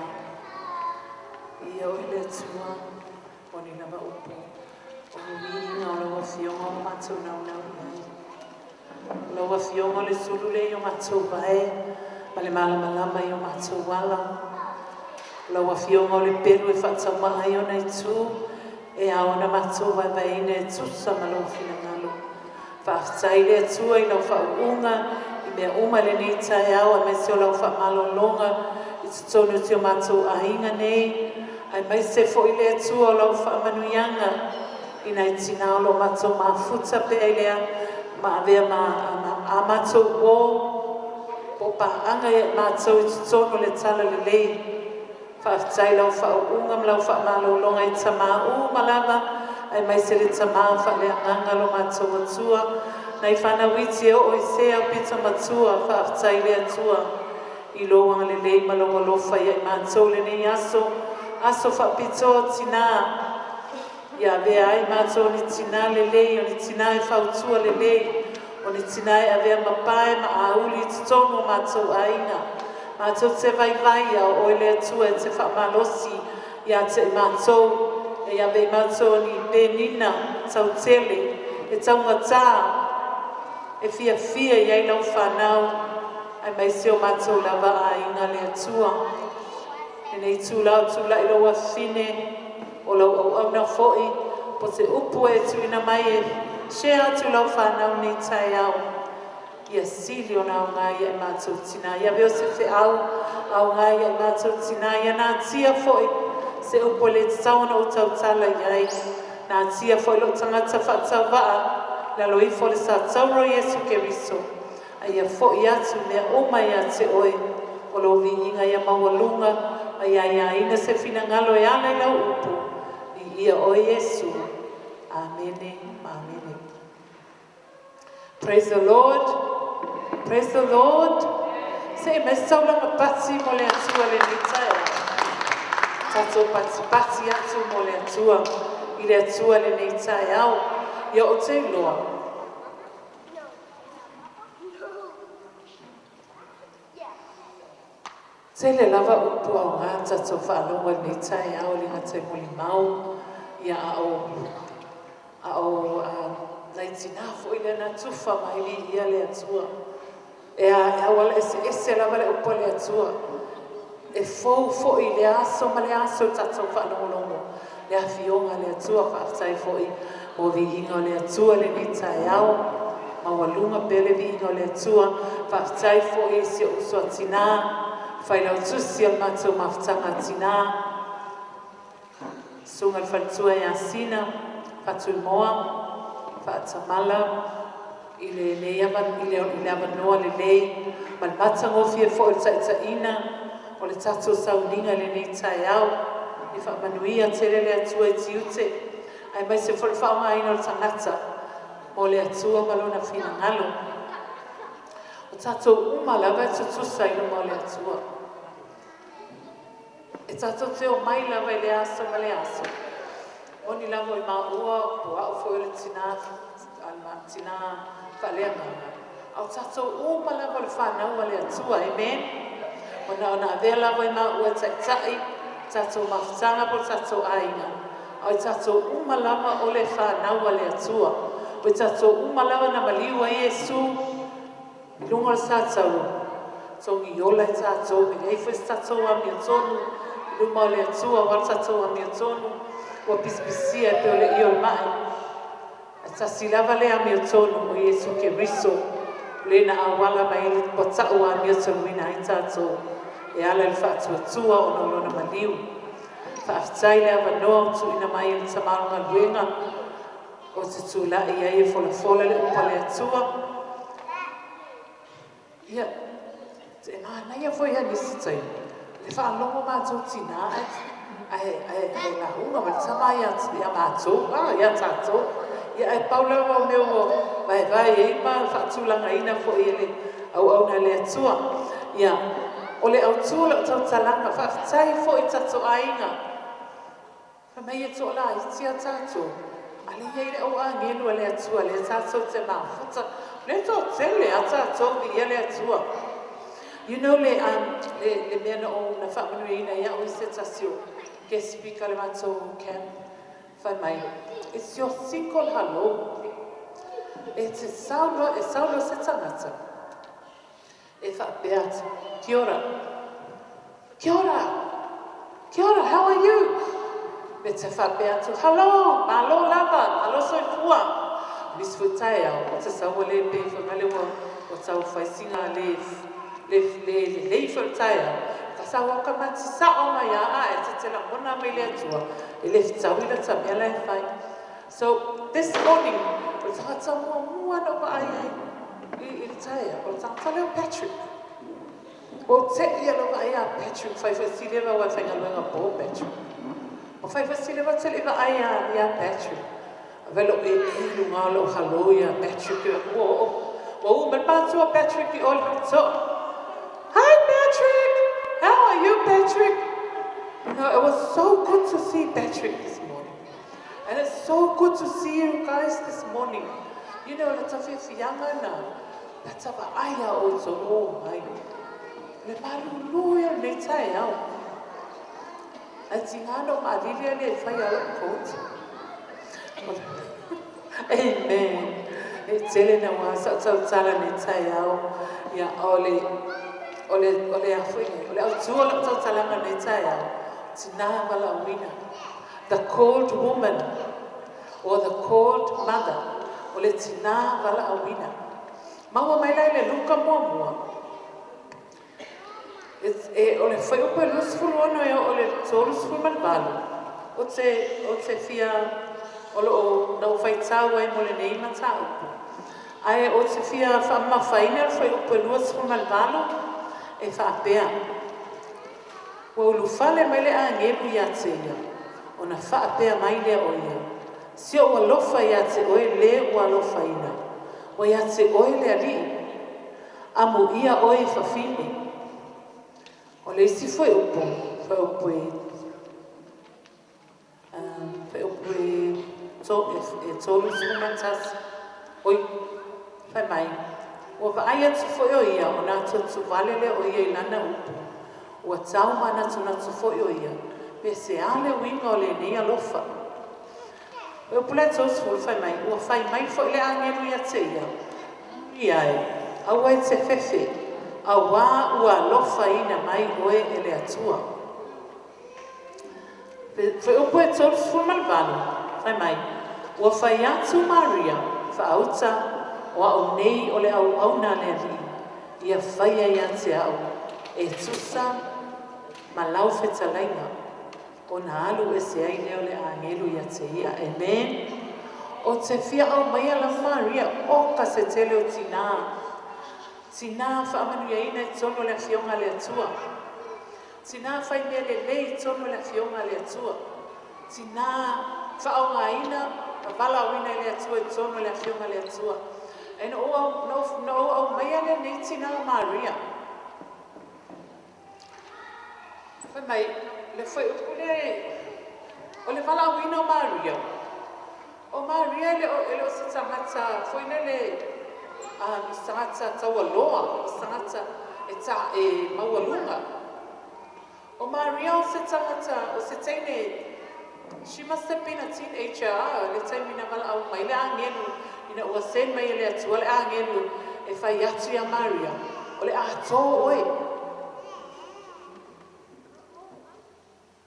ia o le Atua, o ni lava upu, o viiga o lau Afioga o matou naunau i ai. O lau Afioga o le sulu lea i o matou vae, ma le malamalama i o matou ala. O lau Afioga o le pelu e faataumaa ai ona itu, e ao ona matou vaevaeina e tusa ma lou finagalo. Faafetai le Atua i lau faauuga i mea uma lenei taeao aemaise o lau faamalologa i totonu o si o matou aiga nei, aemaise foi le Atua o lau faamanuiaga i nai tinā o lo matou mafuta pea i lea ma avea ma a matou uō po o paaga ia i matou i totonu o le talalelei. Faafetai i lau faauuga ma lau faamalologa i tamā uma lava, aemaise le tamā faaleagaga lo matou Atua, nai fanau iti e oo i se aupito matua. Faafetai le Atua i lou agalelei ma lou alofa ia i matou lenei aso, aso faapitoa o tinā, ia avea ai matou o ni tinā lelei, o ni tinā e fautua lelei, o ni tinā e avea ma pae ma auli i totonu o matou aiga. Matou te vaivai a o oe le Atua e te faamalosi ia te i matou, e ave i matou o ni penina tautele, e taugatā, e fiafia i ai lau fanau, Aemaise o matou lava aiga le Atua. Lenei itulā o tula'i lou afafine, o lau auauna fo'i, po se upu e tuuina mai e share atu i lau fanau lenei taeao. Ia sili ona aogā ia i matou tinā. Ia avea o se feau aogā ia i matou tinā. Ia natia foi se upu e le tatau ona ou tautala i ai. Natia foi lou tagata faatauvaa lalo ifo o le satauro o Iesu Keriso. A ia fo'i atu mea uma ia te oe o lou viiga ia maualuga ma ia aiaina se finagalo e ala i lau upu. Viia oe Iesu. Amene ma amene. Praise the Lord. Praise the Lord. Se e mai se taulaga pati mo le Atua lenei taeao. Tatou patipati atu mo le Atua i le Atua lenei taeao. Ia ou te iloa. Tele lava upu aoga tatou faalogo i lenei taeao e le gata i molimau, ia a o a o nai tinā foi lea na tufa mai viia le Atua. E a e auala eseese lava le upu a le Atua. E fou foi i lea aso ma lea aso i tatou faalogologo le afioga a le Atua. Faafetai foi mo viiga o le Atua i lenei taeao. Maualuga pea le viiga o le Atua. Faafetai foi i si ou uso a tinā, failautusi o le matou mafutaga a tinā, Susuga i le Faletua ia Sina, Faatuimoa, Faatamala, i lenei i le avanoa lelei ma le matagofie foi o le taitaiina o le tatou sauniga i lenei taeao. Ia faamanuia tele le Atua i tiute aemaise foi le faaaogaina o le tagata mo le Atua ma Lona finagalo. O tatou uma lava e tutusa i luma o le Atua. E tatou te omai lava i lea aso ma lea aso. Moni lava o i maua po o au foi o le tinā, tinā faaleagaga. A o tatou uma lava o le fanau a le Atua. Amen. Ona ona avea lava i maua e taitai tatou mafutaga po o tatou aiga. A o i tatou uma lava o le fanau a le Atua. O i tatou uma lava na maliu ai Iesu i luga o le satauro. Togi ola i tatou, e leai foi se tatou amiotonu i luma o le Atua, aua le tatou amiotonu ua pisipisia e pei o le io o le mai. Ae tasi lava le amiotonu o Iesu Keriso, le na auala mai ai le puata'u ua amiotonuina ai tatou e ala i le faatuatua ona o lona maliu. Faafetai le avanoa ua tuuina mai e le Tama o le Galuega o te tula'i ai e folafola le upu a le Atua. Ia, e manaia foi ia nisi taimi, le faalogo matou tinā ae ae lauga mai le tama ia ia matou, ia tatou. Ia ae pau lava o mea ua vaevae ai ma faatulagaina foi e le auauna a le Atua. Ia, o le autu o lau tautalaga, faafetai foi i tatou aiga. Fai mai e toalaiti a tatou, a lea e i ai le au agelu a le Atua lea tatou te mafuta. O lea e toatele a tatou, viia le Atua. You know le, le, le mea na ou na faamanuiaina ia au i se tasi o guest speaker le matou camp, fai mai, it's your single hello. E te saunoa, e saunoa se tagata, e faapea atu, kia ora, kia ora, kia ora, how are you? Me te faapea atu, hello, malo lava, malo soifua. O nisi foi taeao, o te saua le pe whangale ua, ua tau whaisinga le, le, le, le lei foi o le taeao. Ka saua ka mati sao mai a a e te te langona mai le Atua, e le fitaui la ta mea la e whai. So, this morning, o le tagata muamua na vaai ai i le taeao, o le tagata lea o Patrick. Ua ou te'i ia lau vaai ia Patrick, faifasileva aua e faigaluega po Patrick. Ua faifasileva tele i vaai ia Patrick. Ave lou ēē i luga o lou halo ia Patrick, ua oo, ua ū mai le patu o Patrick i o i le faletoo. Hi Patrick! How are you Patrick? You know, it was so good to see Patrick this morning. And it's so good to see you guys this morning. You know, le tafiafiaga na, la ta vaai ia outou, oh mai. Le malūlū ia o lenei taeao. Ae tiga na ou maalili a le fai a lou coat. Amen. Le tele na ua sa tautala nei taeao. Ia, o le, o le, o le a foi nei, o le autu o lau tautalaga nei taeao, tinā valaauina. The called woman or the called mother, o le tinā valaauina. Maua mai la i le Luka muamua. E, o le fuaiupu e 26 e oo i le 38, ou te, ou te fia, o lo o na ou faitau ai mo lenei mataupu. Ae ou te fia faamamafaina le fuaiupu e 28 e faapea, Ua ulufale mai le agelu ia te ia, ona faapea mai lea o ia, Si ou alofa ia te oe lē ua alofaina, ua ia te oe le Alii, amuia oe i fafine. O le isi fuaiupu, fuaiupu e, fuaiupu e, e 31, oi, fai mai, ua vaai atu foi o ia, ona atuatuvale lea o ia i lana upu, ua tau manatunatu foi o ia, pe se a le uiga o lenei alofa. O le upu lea 30 fai mai, ua fai mai foi le agelu ia te ia, Ia e, aua e te fefe, auā ua alofaina mai oe e le Atua. Fuaiupu e 38, fai mai, Ua fai atu Maria, faauta, o au nei o le auauna a le Alii, ia faia ia te au, e tusa ma lau fetalaiga. Ona alu ese ai lea o le agelu ia te ia. Amen. O te fia aumaia lava Maria, oka se tele o tinā, tinā faamanuiaina i totonu o le Afioga a le Atua. Tinā fai mea lelei i totonu o le Afioga a le Atua. Tinā faaaogaina ma valaauina e le Atua i totonu o le Afioga a le Atua. Ae na ou, na ou, na ou aumaia lenei tinā Maria. Fai mai, le fuaiupu lea e, o le valaauina o Maria. O Maria e le o, e le o se tagata foi lele, um, se tagata taualoa, se tagata e, ta, e maualuga. O Maria o se tagata, o se teine, she must have been a teenager, ah, le taimi na valaau mai le agelu, ina ua send mai e le Atua le agelu e fai atu iā Maria, o le a tō oe.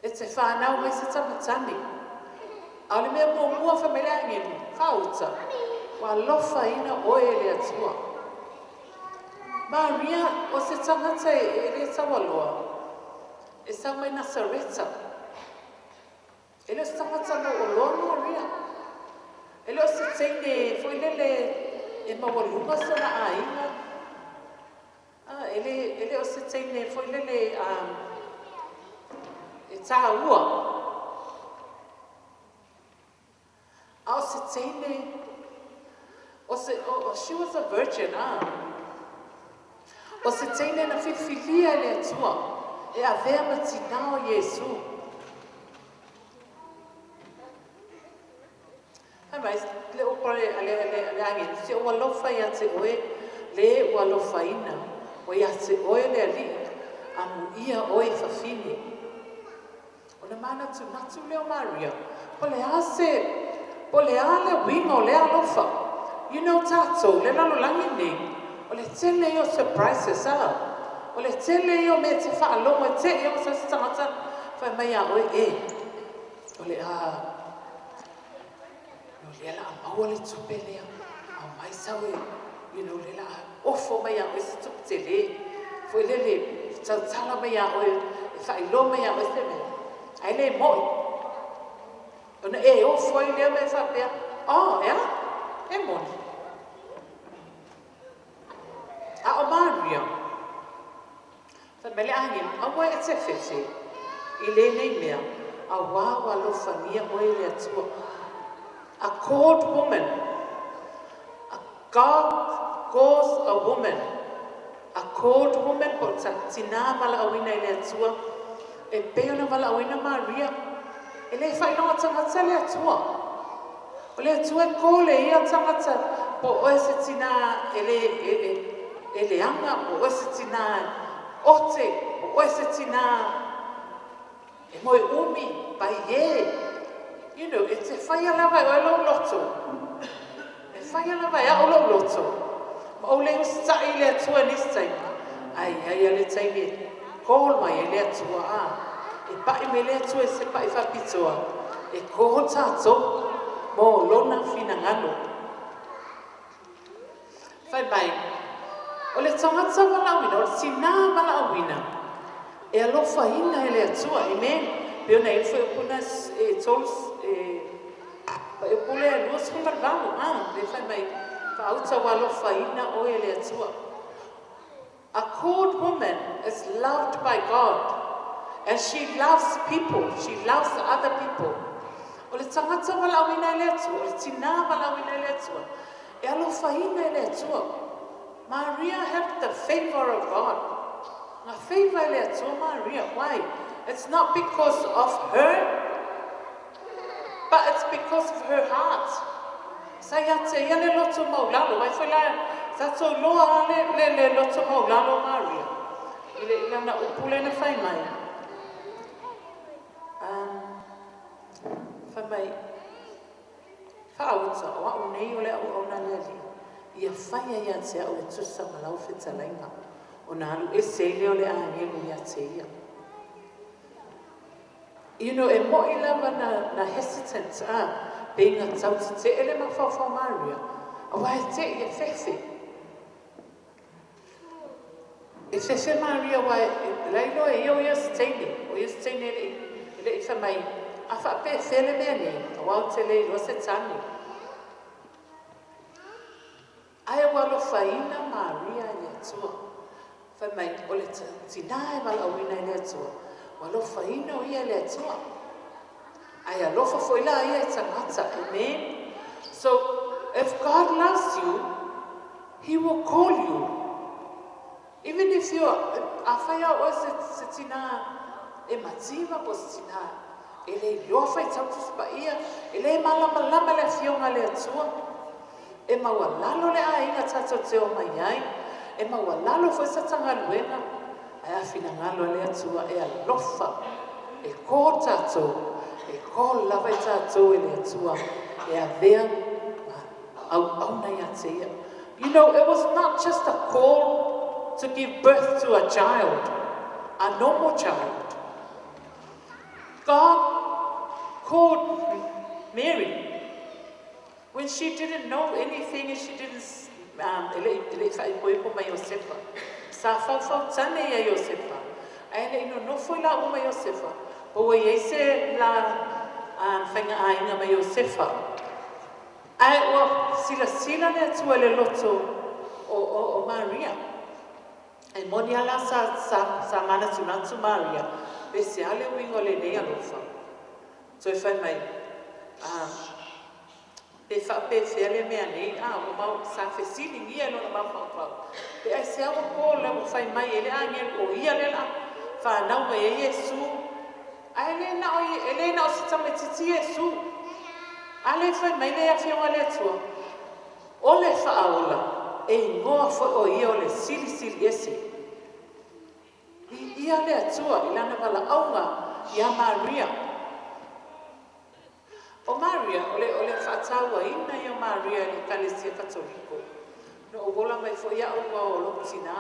E te whanau mai se tama tane. A o le mea muamua fai mai le agelu, faauta, ua alofaina oe e le Atua. Maria, o se tagata e le taualoa, e sau mai Nasareta. E le o se tagata mauoloa Maria. E le o se teine foi lele e maualuga sona aiga. Ah, e le, e le o se teine foi lele um, e tāua. A o se teine, o se, o, o, she was a virgin, ah. O se teine na whiwhilia e le Atua, e avea ma tinā o Iesu. Fai mai, le upu a le, a le, a le, a le agelu, si ou alofa ia te oe, le ua alofaina, ua ia te oe le Alii, amuia oe i fafine. Ona manatunatu lea o Maria, po o le a se, po o le a le uiga o lea alofa. You know tatou, le lalolagi nei, o le tele ia o surprises, a. O le tele ia o mea e te faalogo e te i au se tagata fai mai ia oe, e, o le a, no lea la a maua le tupe lea, aumai sau e, you know, lea la a ofo mai ia oe se tupe tele, foi lele, tautala mai ia oe, e faailoa mai ia oe se mea, ae le mo'i. Ona e ofo ai lea mea faapea, oh, e a? E moni. A o Maria, fai mai le agelu, aua e te fefe i lenei mea, auā ua alofagia oe e le Atua. A called woman, a God calls a woman, a called woman po o tinā valaauina i le Atua, e pei ona valaauina Maria, e le faailoga tagata le Atua. O le Atua e call e ia tagata, po o oe se tinā e le, e, e, e leaga, po o oe se tinā ote, po o oe se tinā e moe umi, pai e. You know, e te whaia lava e oe lou loto. E Faia lava e a'u lo'u loto ma ou le usitai i le Atua i nisi taimi, ae i ai a le taimi e call mai ai le Atua a. E pa'i mai le Atua i se pa'i faapitoa e call tatou mo lona finagalo. Fai mai, o le tagata valaauina, o le tinā valaauina, e alofaina e le Atua, amen. Pe ona e foi puna e tolu e pa e pule 28, le fai mai, faauta ua alofaina oe e le Atua. A called woman is loved by God and she loves people, she loves other people. O le tagata valaauina e le Atua, o le tinā valaauina e le Atua, e alofaina e le Atua. Maria had the favor of God. Nga favor e le Atua Maria. Why? It's not because of her, but it's because of her heart. Sa ia te ia le loto maulalo. Mai foi la, sa tau loa le loto maulalo Maria. I le ilana upu le na fai mai. Fai mai, faauta, o au nei o le au au na le ali. Ia whaia ia te au e tusa ma lau fetalainga. O nā alu ese i leo le angelu ia te ia. You know, e moi lava na hesitant a, pe inga tau te te ele ma whawhau Maria. A wai te ia fefe. E fefe Maria wai, e lailo e ia o ia se teine. O ia se teine le i whamai. A whape fele mea nei, a wau te le iloa se tane. Ae ua alofaina Maria e le Atua. Fai mai, o le tinā e valaauina e le Atua. Ua alofaina o ia e le Atua. Ae alofa foi la ia e tagata. Amen. So, if God loves you, He will call you. Even if you're, a whai au oe se tinā e mativa po se tinā, e le iloa fai tau tusi paia, e le malamalama le afioga le Atua. E maualalo le aiga tatou te o mai ai, e maualalo foi sa tagaluega, ae a finagalo a le Atua e alofa, e kō tatou, e kō lava i tatou e le Atua, e avea auauna ia te ia. You know, it was not just a call to give birth to a child, a normal child. God called Mary when she didn't know anything and she didn't e le whaipoipo mai Iosefa. Sa whauwhau tane ia Iosefa. Ae le ino nofo i la uma Iosefa. Po ua iai se la whainga ainga mai Iosefa. Ae ua sila sila le Atua le loto o Maria. E moni ala sa mana tunatu Maria. Pe se ale uingo le nei alofa. So e whai mai, pe wha pe fea le mea nei, a, o mau sa fesili ngia lona mau whauwhau. Pe ai se awa ko le o whai mai e le angel o ia le la, whanau mai e Iesu. Ai le na o e le na o se tamaitiiti Iesu. A le whai mai le afioga le Atua. O le whaaola, e ingoa foi o ia o le silisili ese. I ia le Atua, i lana valaauga ia Maria. O Maria, o le whaatauaina i o Maria i le Ekalesia Katoliko. No o wola mai fo ia ua o lou tinā,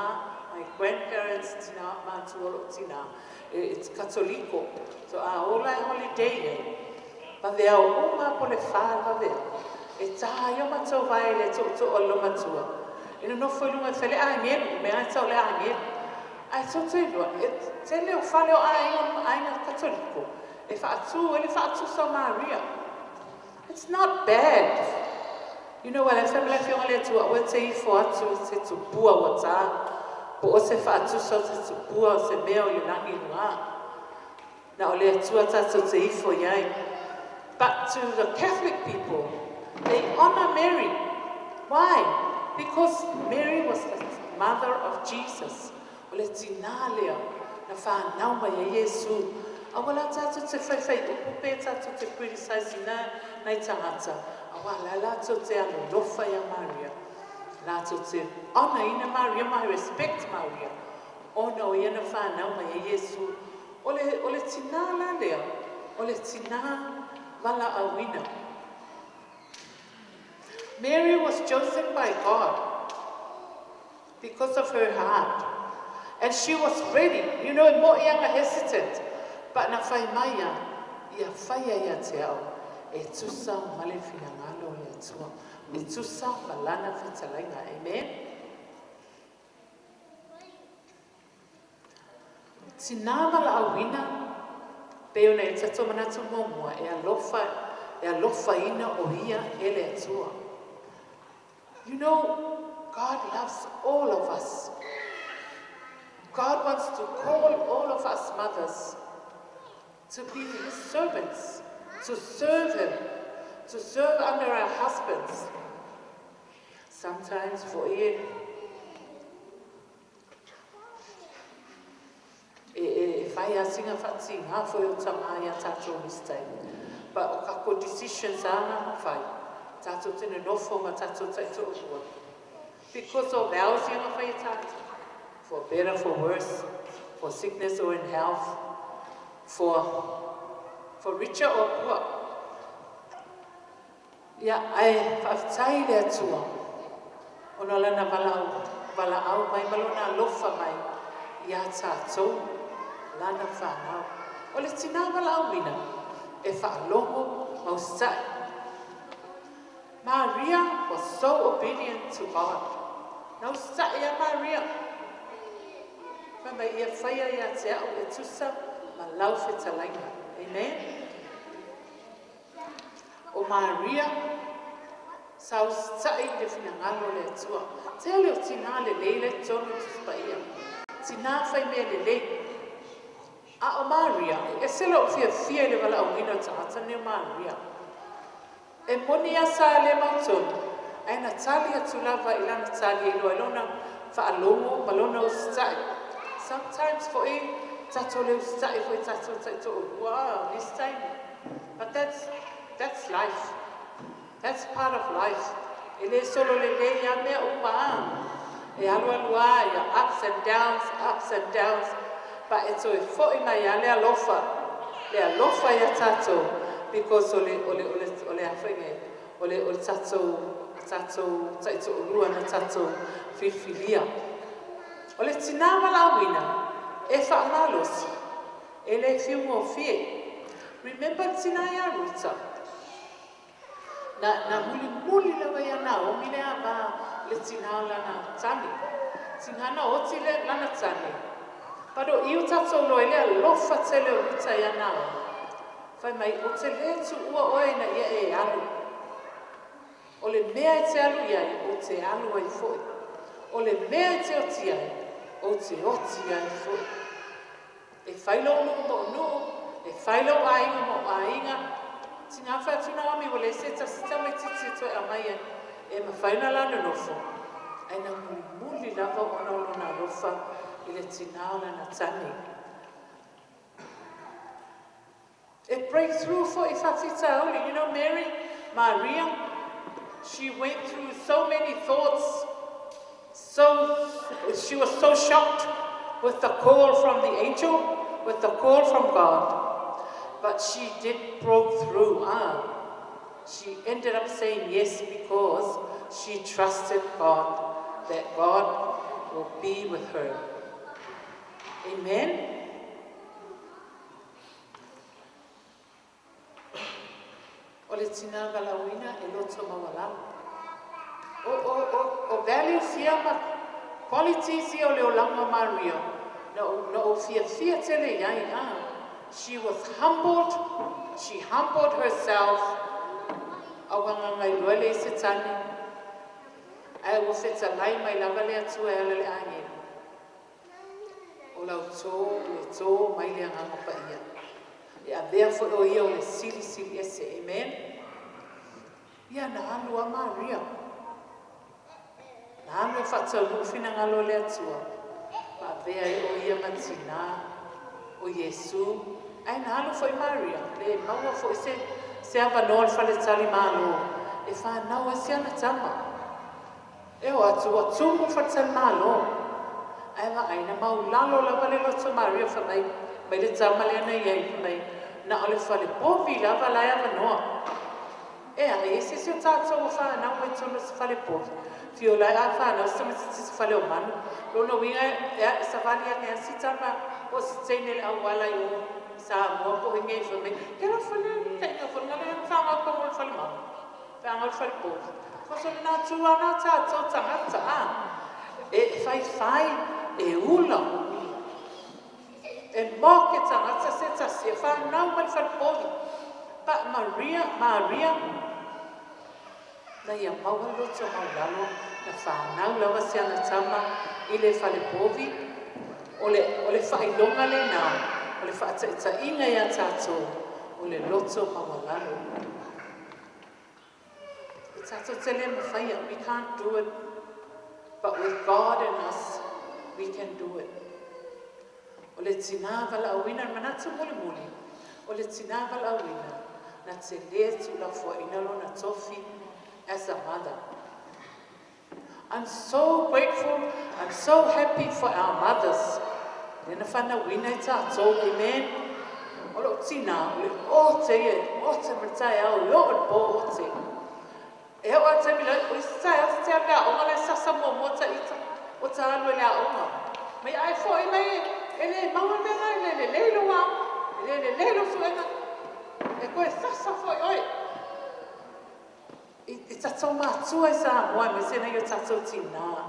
my grandparents tina, mātua o lou tinā, it's Katoliko. So a ola e holiday e, vave au uma po le wha vave. E tā i o matou vai le to to o lo matua. E no nofo i lunga e fele angelu, me ai tau le angelu. Ai tau te lua, e te leo fale o aiga Katoliko. E whaatu, e le whaatu sa Maria. It's not bad. You know, wala fa mla fionga le tua o te ifo atu se tupua o tā. Po o se whaatu sa se tupua o se mea o langi lunga. Na o le atua tātou te ifo iai. But to the Catholic people, they honor Mary. Why? Because Mary was the mother of Jesus. O le tinā lea, na whanau mai e Iesu. A wala tātou te whaiwhai upu pe tātou te criticize na nei tangata. A wala lātou te alolofa ia Maria. Lātou te ona ina Maria, mai respect Maria. Ona o ia na whanau mai e Iesu. O le tinā la lea, o le tinā valaauina. Mary was chosen by God because of her heart. And she was ready. You know, mo ianga hesitant. But na whai maia, ia whaia ia te au, e tusa male finangalo le atua. E tusa malana fetalainga. Amen. Tina mala awina, pe ona e tato manatu momua, e alofa ina o ia e le atua. You know, God loves all of us. God wants to call all of us mothers to be his servants, to serve him, to serve under our husbands. Sometimes for e whai a singa whati ngā whai o tamai a tātou mistake. But o kako decisions āna ma whai, tātou tene nofo ma tātou taito ua. Because of ours ianga whai tātou. For better, for worse, for sickness or in health, for richer or poor. Ia, ai whawhtai le atua. Ona lana wala au mai, malona alofa mai, ia tātou, lana whanau. O le tina wala au mina, e whaalogo mausai. Maria was so obedient to God. Nau sai a Maria. Whamai ia whaia ia te au e tusa, ma lau whetalainga. Amen? O Maria, sau sa'i le finangalo le atua. Te le o tina le leile tonu tuspaia. Tina whai mea le lei. A o Maria, e sela o fia fia le wala au ina tangata ne o Maria. E moni asa le mautonu, ai na tali atu lava i lana tali e loa lona whaalongo, malona o sa'i. Sometimes for e, tato leo sa'i foi tato taito o wow, this time. But that's life. That's part of life. E le solo le le ia mea uma. E alu alua, ia ups and downs, ups and downs. But it's o e fo'i mai ia le alofa. Le alofa ia tato. Because o le awhainga, o le tato, tato, taito olua na tato filfilia. O le tina malawina, e whaamalosi, e le whiungo fie. Remember tina ia Ruta. Na muli muli lawa ia Naomi le ava le tina o lana tane. Tingana oti le lana tane. Pado iu tato loe le alofa tele o Ruta ia Naomi. Whai mai o te le tu ua oe na ia e alu. O le mea e te alu iai, o te alu ai foi. O le mea e te oti ai, o te oti ai foi. E whailo nuu mo nuu, e whailo ainga mo ainga. Tinga whatu Naomi o le se tasita mai titi toe a mai e mawhaina lana nofo. Ai na muli muli lava o na lona alofa i le tina o lana tane. It breakthrough for Ifafita Oli. You know, Mary, Maria, she went through so many thoughts. So she was so shocked with the call from the angel, with the call from God. But she did broke through. She ended up saying yes because she trusted God, that God will be with her. Amen. O le tina valauina e loto mawalalo. O value fia ma qualities ia o le olanga Maria. Na o fia fia tele iai. She was humbled. She humbled herself. Awanga ngai loele i se tane. Ai ua wheta lai mai lava le atua e ala le angelo. O lau tō, le tō mai le anganga pa ia. E avea foi o ia o le sili sili ese. Amen. Ia na alu a Maria. Na alu e whatau mufina ngalo le atua. Pa avea e o ia matina o Yesu. Ai na alu foi Maria. Le maua foi se avanoa le whaletali malo. E whanau e se ana tama. E o atua tumu whaletali malo. Ai wa aina maulalo lava le loto Maria whamai. Mai le tama le ana iai mai. Na o le whale povi lava lai avanoa. E a e se se tātou o whanau mai tonu se whale povi. Fio lai a whanau se tamaiti se whale o manu. Lona winga e sa wali a ngea si tama o si teine le au wala i o sa mua po hinge i whamei. Ke la whale, te inga whale ngale whanga kongo le whale mau. Whanga le whale povi. Koso le nā tūa nā tātou tangata a. E whai whai e ula. E mō ke tangata se tasi e whanau mai le whale povi. But Maria, na ia maua loto maulalo na whanau lawa se ana tama i le whale povi o le whailonga le nā, o le whaataitainga ia tātou, o le loto maualalo. E tātou te le mawhaia, we can't do it, but with God in us, we can do it. O le tina wala awina, manatu muli muli, o le tina wala awina, na te le tula fua ina lona tofi as a mother. I'm so grateful, I'm so happy for our mothers. Lena whana wina i tātou, amen. O lo tina, o le ote e, ote mritai au, i o le po ote. E o ate mila, o i sai o te alea onga le sasa mua mua ta ita, o ta alu e lea onga. Mai ai fo i mai e le maua mea e le le le loa, e le le le lo suenga. E koe sasa fo i oi. I tātou mātua i Samoa, me sena i o tātou tina.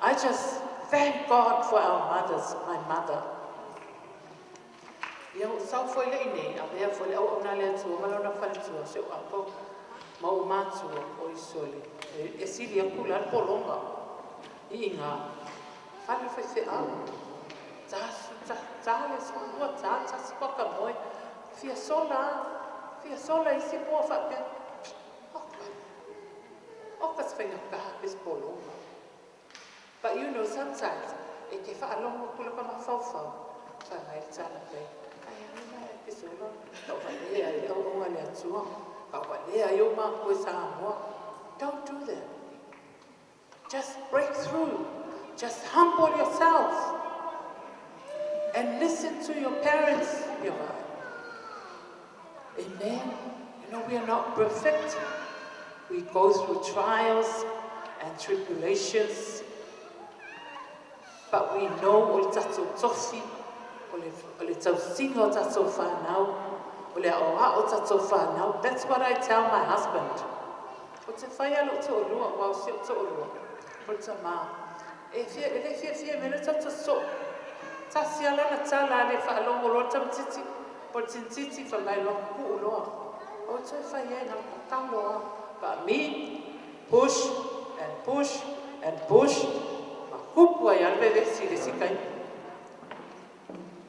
I just thank God for our mothers, my mother. Ia o sau foi le inei, a mea foi le au au nā le atua, malona whaletua, se o apo, mau mātua o isole. E sili aku la polonga. I inga, whale whai whe au. Tā le sukua, tā tasi waka moe. Fia sola isi mua whapea. But you know, sometimes, e ke whaalongo kula ka mawhauwhau, whangai le tāna pei, ai anuna e pisola, ka walea i au aua le atua, ka walea i o māku e Samoa. Don't do that. Just break through. Just humble yourself. And listen to your parents. Amen. You know, we are not perfect. We go through trials and tribulations, but we know o le tātou tofi, o le tausinga o tātou whanau, o le aoa o tātou whanau. That's what I tell my husband. O te whai alo te olua, wau se o te olua, o le tamā. E le fia fia me le tātou so. Tasi ala na tāla le whaalongo loa tamatiti, o le tintiti whamai loa kuku loa. O te whai e ngā pataloa. But me, push and push and push.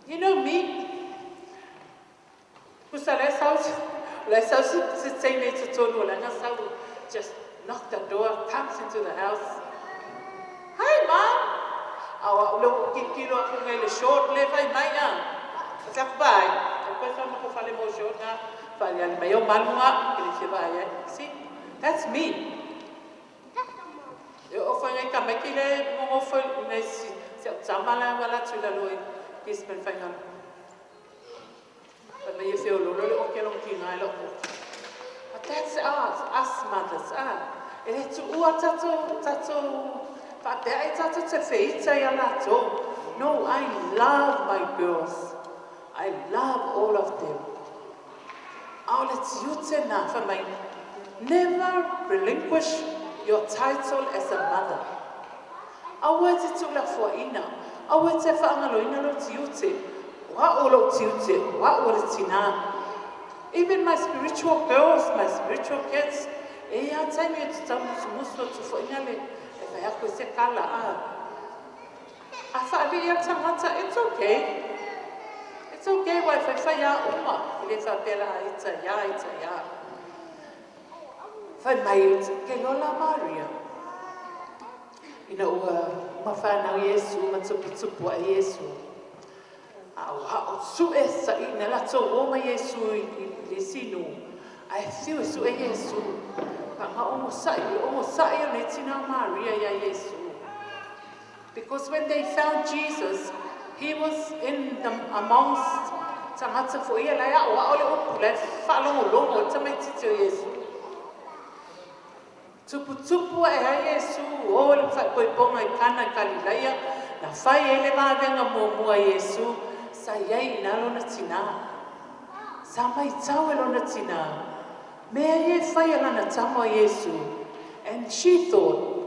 You know me. Just knock the door, comes into the house. Hi, Mom. See? That's me. O whainga ka mai ki le mongo whai nei si tamala wala tula loi kis men whainga. Pa mai e whio lolo le oke long ki ngai lo. But that's us mothers. E le tu ua tatou whapea e tatou te whiita i a lātou. No, I love my girls. I love all of them. Ao le tiute nā whamai. Never relinquish your title as a mother. Aua te tula fuaina, aua te whaangaloina lo tiute, wa o lo tiute, wa o le tina. Even my spiritual girls, my spiritual kids, e ia taimi e te tamusu musu tu fuaina le, e whai ako se kala a. A whaali ia tangata, it's okay. It's okay, wai whai whai a uma, i le whapela a ita ia, ita ia. Whai mai ke lola Maria. Ina ua mawhanau Yesu, matuputupu a Yesu. A o su e sa ina lato o ma Yesu i le sinu. Ai fiu e su e Yesu. Pa nga omo sa'i o le tina Maria ia Yesu. Because when they found Jesus, he was in the, amongst tangata fo ia lai a o le upu lai whaalongolongo o tamaititi o Yesu. Tuputupu a'e ai Iesu o le faaipoipoga i Kana i Kalilaia, na fai ai le vavega muamua a Iesu, sa i ai i ina lona tinā. Sa maitau e lona tinā mea ia e fai a lana tama o Iesu. And she thought,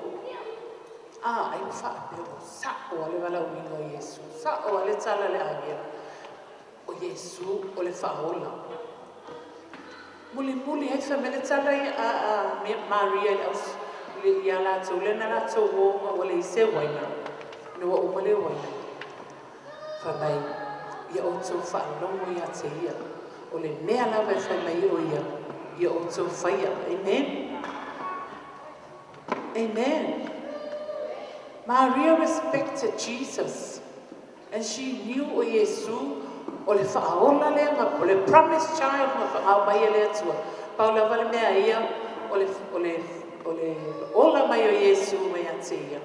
ah, ai ua faapea ua sa'o a le valaauina o Iesu, sa'o a le tala a le agelu, o Iesu o le Faaola. Mulimuli ai fai mai le tala a Maria i le aus iā latou lea na latou o ma ua leai se uaina, ina ua uma le uaina. Fai mai, ia outou faalogo ia te ia, o le mea lava e fai mai ai o ia, ia outou faia. Amen. Amen. Maria respected Jesus and she knew o Iesu o le Faaola lea ma o le promised child na whaangau mai e le Atua. Pau lava le mea ia o le ola mai o Iesu mai ia te ia.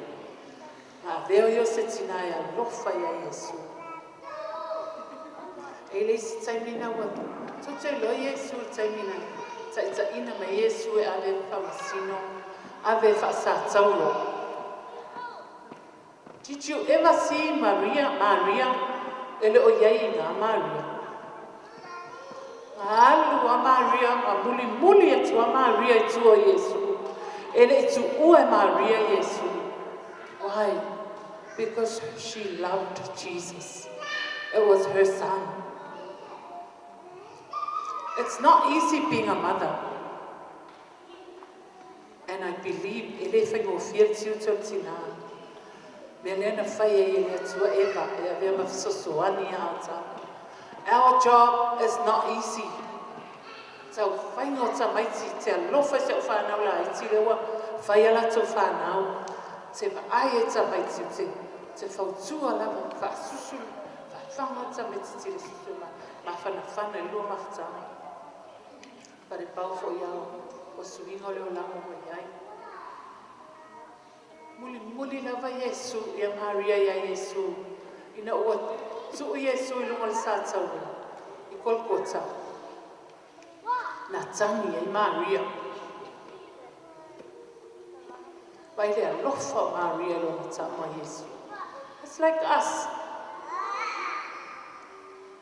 Ma avea o ia o se tinā e alofa ia Iesu. E le isi taimi na ua tou te iloa Iesu i le taimi na taʻitaʻina mai Iesu e ave e faamasino, ave e faasataulo. Did you ever see Maria, Maria, e le o iai i gā Maria? Alu a Maria, ma mulimuli atu a Maria i tua o Iesu. E le i tuua e Maria Iesu. Why? Because she loved Jesus. It was her son. It's not easy being a mother. And I believe e le faigofie le tiute o le tinā. Mea lea na fai ai e le Atua Eva e avea ma fesoasoani ia Atama. Our job is not easy. Tau faiga o tamaiti te alofa i si au whanau laiti lea ua fai a latou fanau. Te vaai e tamaiti te fautua lava faasusu faafaga tamaiti tele susu ma mafanafana i lua mafutaga. Pare pau foʻi ao o suiga o le olaga ua iai. Mulimuli lava Iesu ia Maria iā Iesu ina ua tuu Iesu i luga o le sataua i Kolokota, na tagi ai Maria. Vaai le alofa o Maria i lona tama Iesu. It's like us.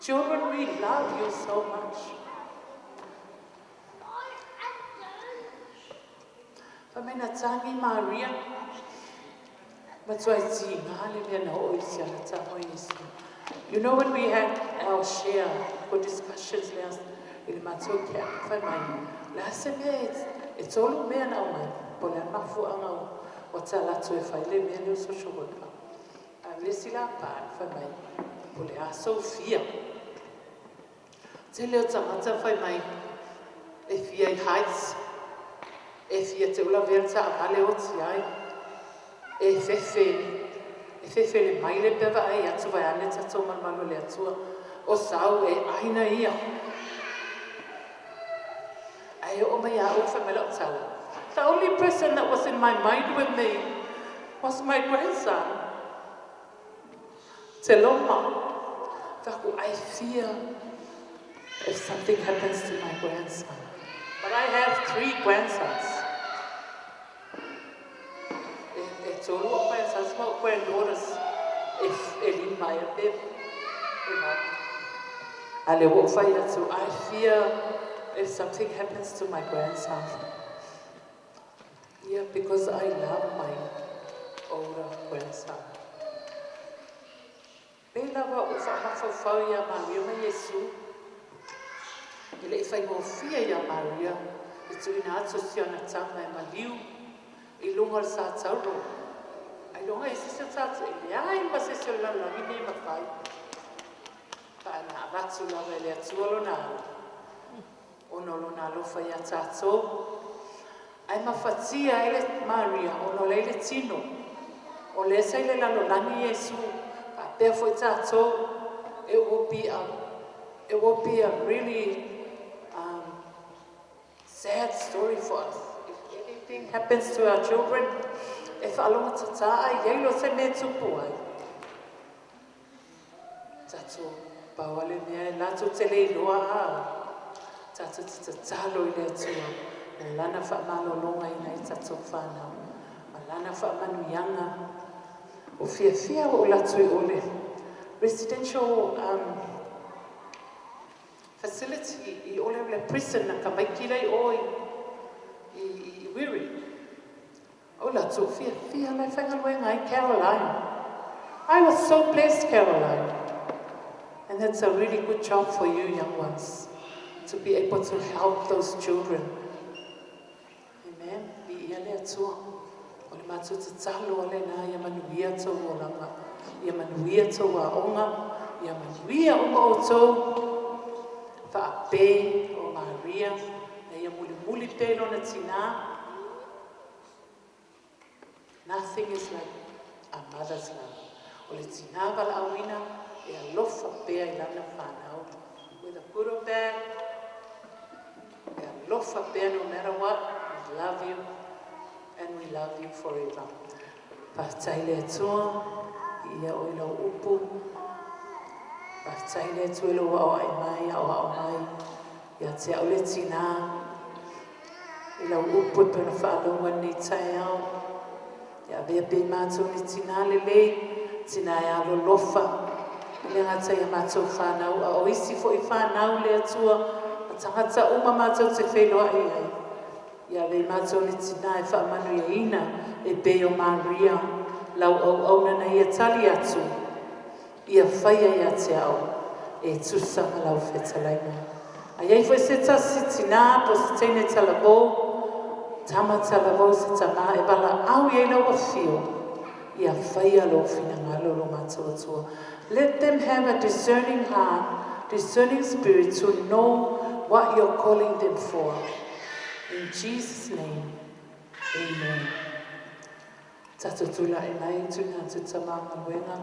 Children, we love you so much. Fai mai na tagi Maria, matuai tiga le mea na oo i si ana tama o Iesu. You know when we had our share for discussions lea i le matou camp, fai mai, le a se mea e tolu mea na aumai, po o le a le mafuaaga ua talaatu e fai le mea lea o social worker. A o le isi la part, fai mai, po o le a sou fia. Tele o tagata fai mai, e fia i heights, e fia te ula vea le taavale oti ai, e fefe, e fefe le maile pe vaai atu vaeane tatou malumalu o le Atua, o sau e aina ia. Ae oo mai ia au fai mai lau tala. The only person that was in my mind with me was my grandson, Te Loma. Faku, I fear if something happens to my grandson. But I have 3 grandsons. E tolu o grandsons ma o granddaughters e lima e pe e valu. A le ua ou fai atu, I fear if something happens to my grandson. Yeah, because I love my older grandson. Pei lava o faamafaufau ia Maria ma Iesu. E le i faigofie ia Maria e tuuina atu si ana tama e maliu i luga o le satauro. Ailoga e se isi o tatou, e leai ma se isi o le lalolagi nei e mafai. Ae na avatu lava e le Atua lona ala, ona o lona alofa ia tatou. Ae mafatia ai le Maria ona o lea i le tino. O lea sa i le lalolagi Iesu, faapea foi tatou. It will be a really sad story for us if anything happens to our children. E faalogo tatā ai iai lo se mea e tupu ai. Tatou pau lava le mea e latou te le iloa a tatou te tatalo i le Atua. O lana whaamalolonga i nai tatou whanau. Ma lana whaamanuiaga. O fiafia o latu i ole. Residential facility i ole le prison na ka maiki lei oi i Wiri. O latu fiafia lai whaingaluenga ai Caroline. I was so blessed, Caroline. And that's a really good job for you young ones, to be able to help those children. Amen. Bi ia le atua. O le mātou tatalo ale nā ia manuia tau olanga. Ia manuia tau aonga. Ia manuia uma o tau. Whaape o Maria. Na ia muli muli pelo na tina. Nothing is like a mother's love. O le tina wala awina e alofa pea i lana whanau. Whether good or bad, e alofa pea no matter what, we love you and we love you forever. Whaatai le atua, ia o lau upu. Whaatai le atua lo wao ai mai, au au mai. Ia te au le tina. I lau upu e pena whaalaua nei tai au. Ia vea pe mātou ni tina le lei, tina e alo lofa. Le ngata ia mātou whanau, a o isi fo i whanau le atua, a tangata uma mātou te wheloa i ai. Ia vei mātou ni tina e whaamanu ia ina, e pe o Maria, lau au au nana ia tali atu, ia whaia ia te au, e tusa ma lau whetalaina. A iai fo se tasi tina, po se teine talabo, tama talabo se tama, e wala au ia lau whio, ia whaia lau whinangalo lo mātou atua. Let them have a discerning heart, discerning spirit to know what you're calling them for. In Jesus' name, amen. Tato tula e mai tuna tu tamanga luenga.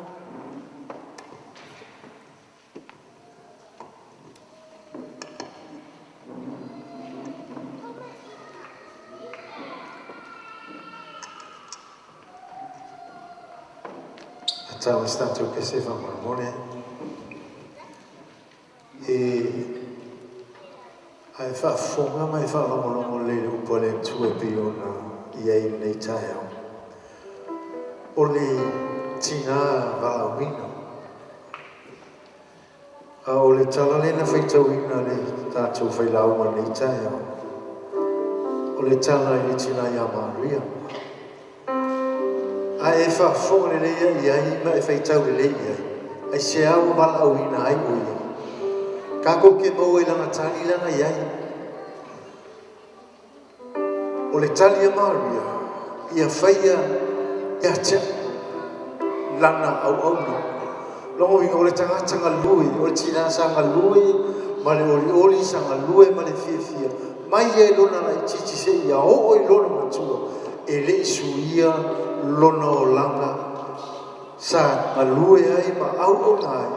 Tau stato che se fa mormone e ai fa fonga mai fa longo le upo le tue piona i ai nei taeo o le tina valauina a o le talalena faitauina le tātou whailauma nei taeo o le tala i le tina ia Maria a e whaafonga le leia ia i ma e whaitau le leia ai se au valauina ai o ia kako ke mau e langa tali langa iai o le tali a Maria ia whaia ia tea lana au auna longo inga o le tangata ngalui o le tina sa ngalui ma le oli oli sa ngalui ma le fia fia mai e lona lai titi se ia o i lona matua e le isuia lona o langa sa ngalui ai ma au au ai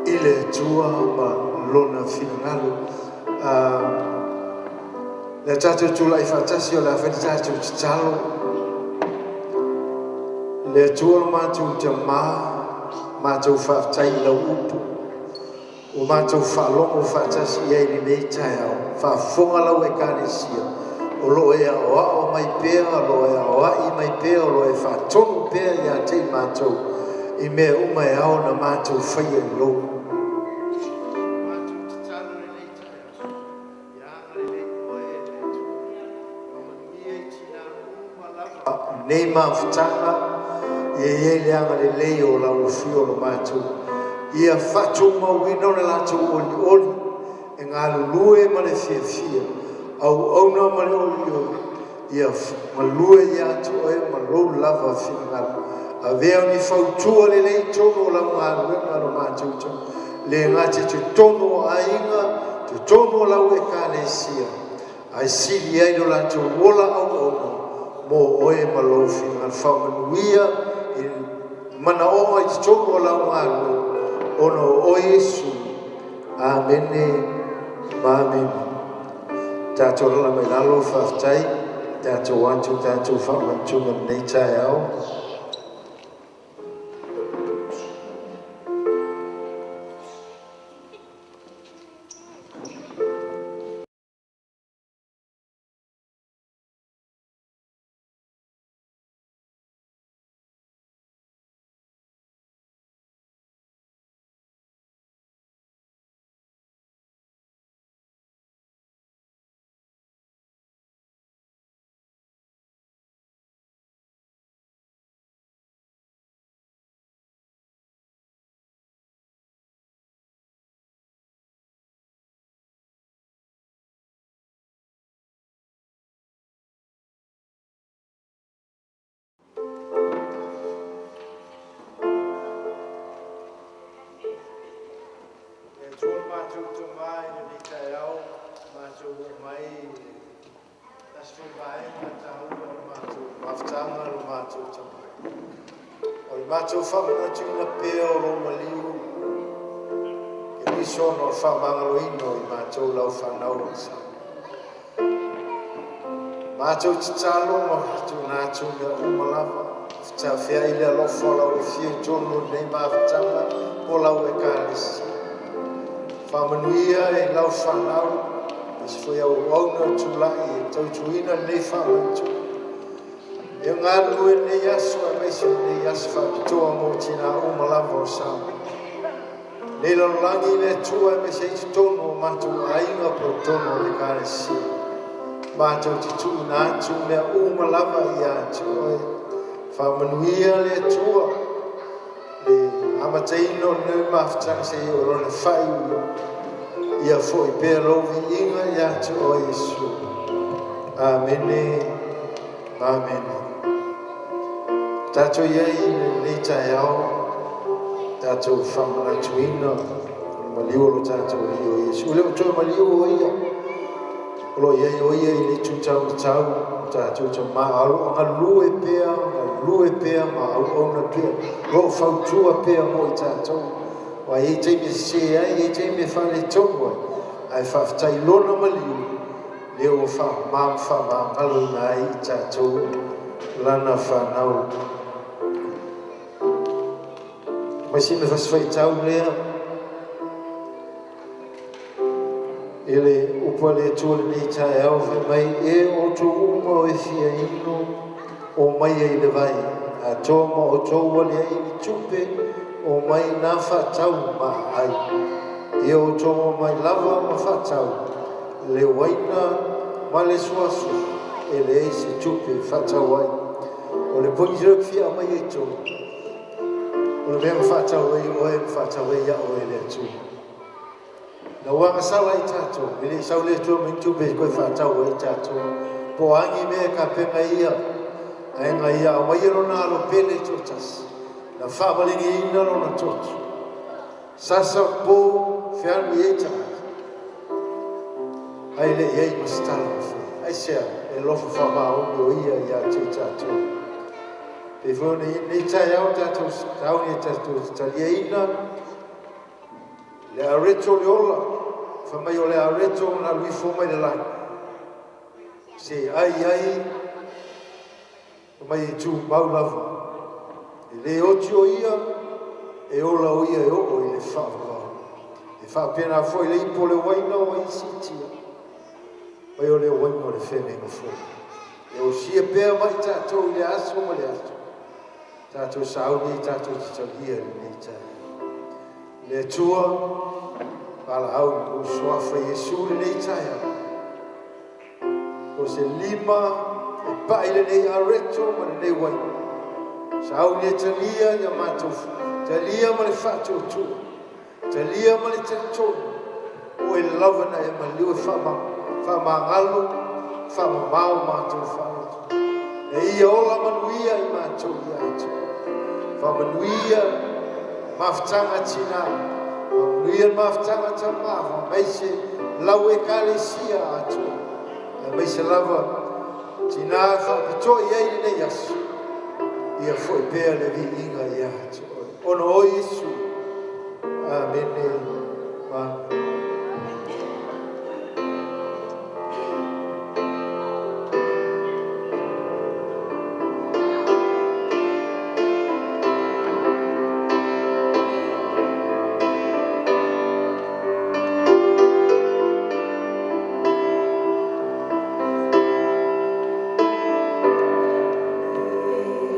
i le tua ma lona finangalo le tātou tula i whaatasi o le awhai tātou titalo le tua o mātou te mā mātou whaatai lau upu o mātou whaalongo whaatasi i ai nei tai au whaafonga lau e kānesia o lo e ao mai pea o lo e ao ai mai pea o lo e whaatonu pea i a te mātou i mea uma e ao na mātou whaia i lou. Nei mafutanga ia ia le anga le lei o lau fio lo mātou. Ia whatu mauina o le lātou oli oli e ngā lue ma le fia fia. Au auna ma le oli oli. Ia malue ia atu oe ma lou lava whingalo. A vea ni fautua le lei tono o lau ngā luenga lo mātou tau. Le ngā te tono o ainga, te tono o lau e kānesia. Ai sili ai lo lātou ola au auna. Mo oe ma lou whingalo. Whaamanuia i mana oa i te tono o lau ngā luenga. Ono o Yesu. Amene ma amene. Tātou rala mai lalo whaftai. Tātou atu, tātou whamantunga nei tai au. Tātou mai aso vaenga tāua o le mātou mafutaga lo mātou tamai. O le mātou faamanatuina pea o lou maliu e nisi ona o le faamagaloina o i mātou lau fanau o le sa. Mātou tatalo ma tuuina atu mea uma lava fetafeai le alofa o lau afio i totonu o lenei mafutaga po o lau ekalesia. Faamanuia i lau fanau aemaise foi auauauna o tulai e tautuina lenei faamanatu. E galulue lenei aso aemaise o lenei aso faapitoa mo tinā uma lava o Samoa. Nei lalolagi le Atua aemaise ai totonu o matou aiga po o totonu o le ekalesia. Matou te tuuina atu mea uma lava ia te oe. Faamanuia le Atua le amataina o lenei mafutaga seia oo i lona faaiuiuga. Ia foi pea lou viiga ia te oe Iesu. Amene. Amene. Tatou i ai i lenei taeao, tatou faamanatuina o le maliu o lo tatou Alii o Iesu. E le o toe maliu o ia, o lo o i ai o ia i le itu taumatau o tatou tamā, a o lo o galulue pea, galulue pea ma auauna pea, o lo o fautua pea mo i tatou. Aua e i ai taimi e sese ai, e i ai taimi e faaletonu ai, ae faafetai i lona maliu, lea ua faamama ma faamagaloina ai i tatou lana fanau. Mai sina fasifaitau lea i le upu a le Atua lenei taeao fai mai, e outou uma o e fia inu o mai ai i le vai, atoa ma outou ua leai ni tupe o mai nā faatau ma ai. Ia outou o mai lava ma faatau le uaina ma le suasu e leai se tupe e faatau ai. O le pogi lea ou te fia aumaia i totonu, o le mea na faatau ai oe ma faatau ai au e le Atua. Na ua agasala ai tatou, e le i sau le Atua ma ni tupe e toe faatau ai tatou. Po o a ni mea e tapena ia, ae na ia aumaia lona alo pele toatasi, na faamaligiina lona toto. Sasa po feanu i ai tagata, ae le i ai ma se tala na faia. Aisea? E alofa faamaoni o ia ia te i tatou. Pei foi ona i ai lenei taeao tatou tauni e tatou te taliaina le areto o le ola, fai mai o le areto na alu ifo mai le lagi, se ai ai fai mai e tumau lava. E le oti o ia, e ola o ia e oo i le faavavau. E faapena foi le ipu o le uaina ua isiitia, mai o le uaina o le feagaiga fou. E osia pea mai tatou i le aso ma le aso, tatou sauni ai tatou te talia i lenei taeao. Le Atua, valaau i lou suafa Iesu i lenei taeao. O se lima e pai lenei areto ma lenei uaina. Sauni e talia ia matou talia ma le faatuatua, talia ma le talitonu, o oe lava na e maliu e faamagalo, faamamao matou faaloto. E ia ola manuia i matou ia te oe. Faamanuia mafutaga tina, faamanuia le mafutaga tama, faamaise lau ekalesia atoa, aemaise lava tina e faapitoa i ai lenei aso, ia foi pea le viiga ia te oe. Ona o Iesu. Amene. Amene.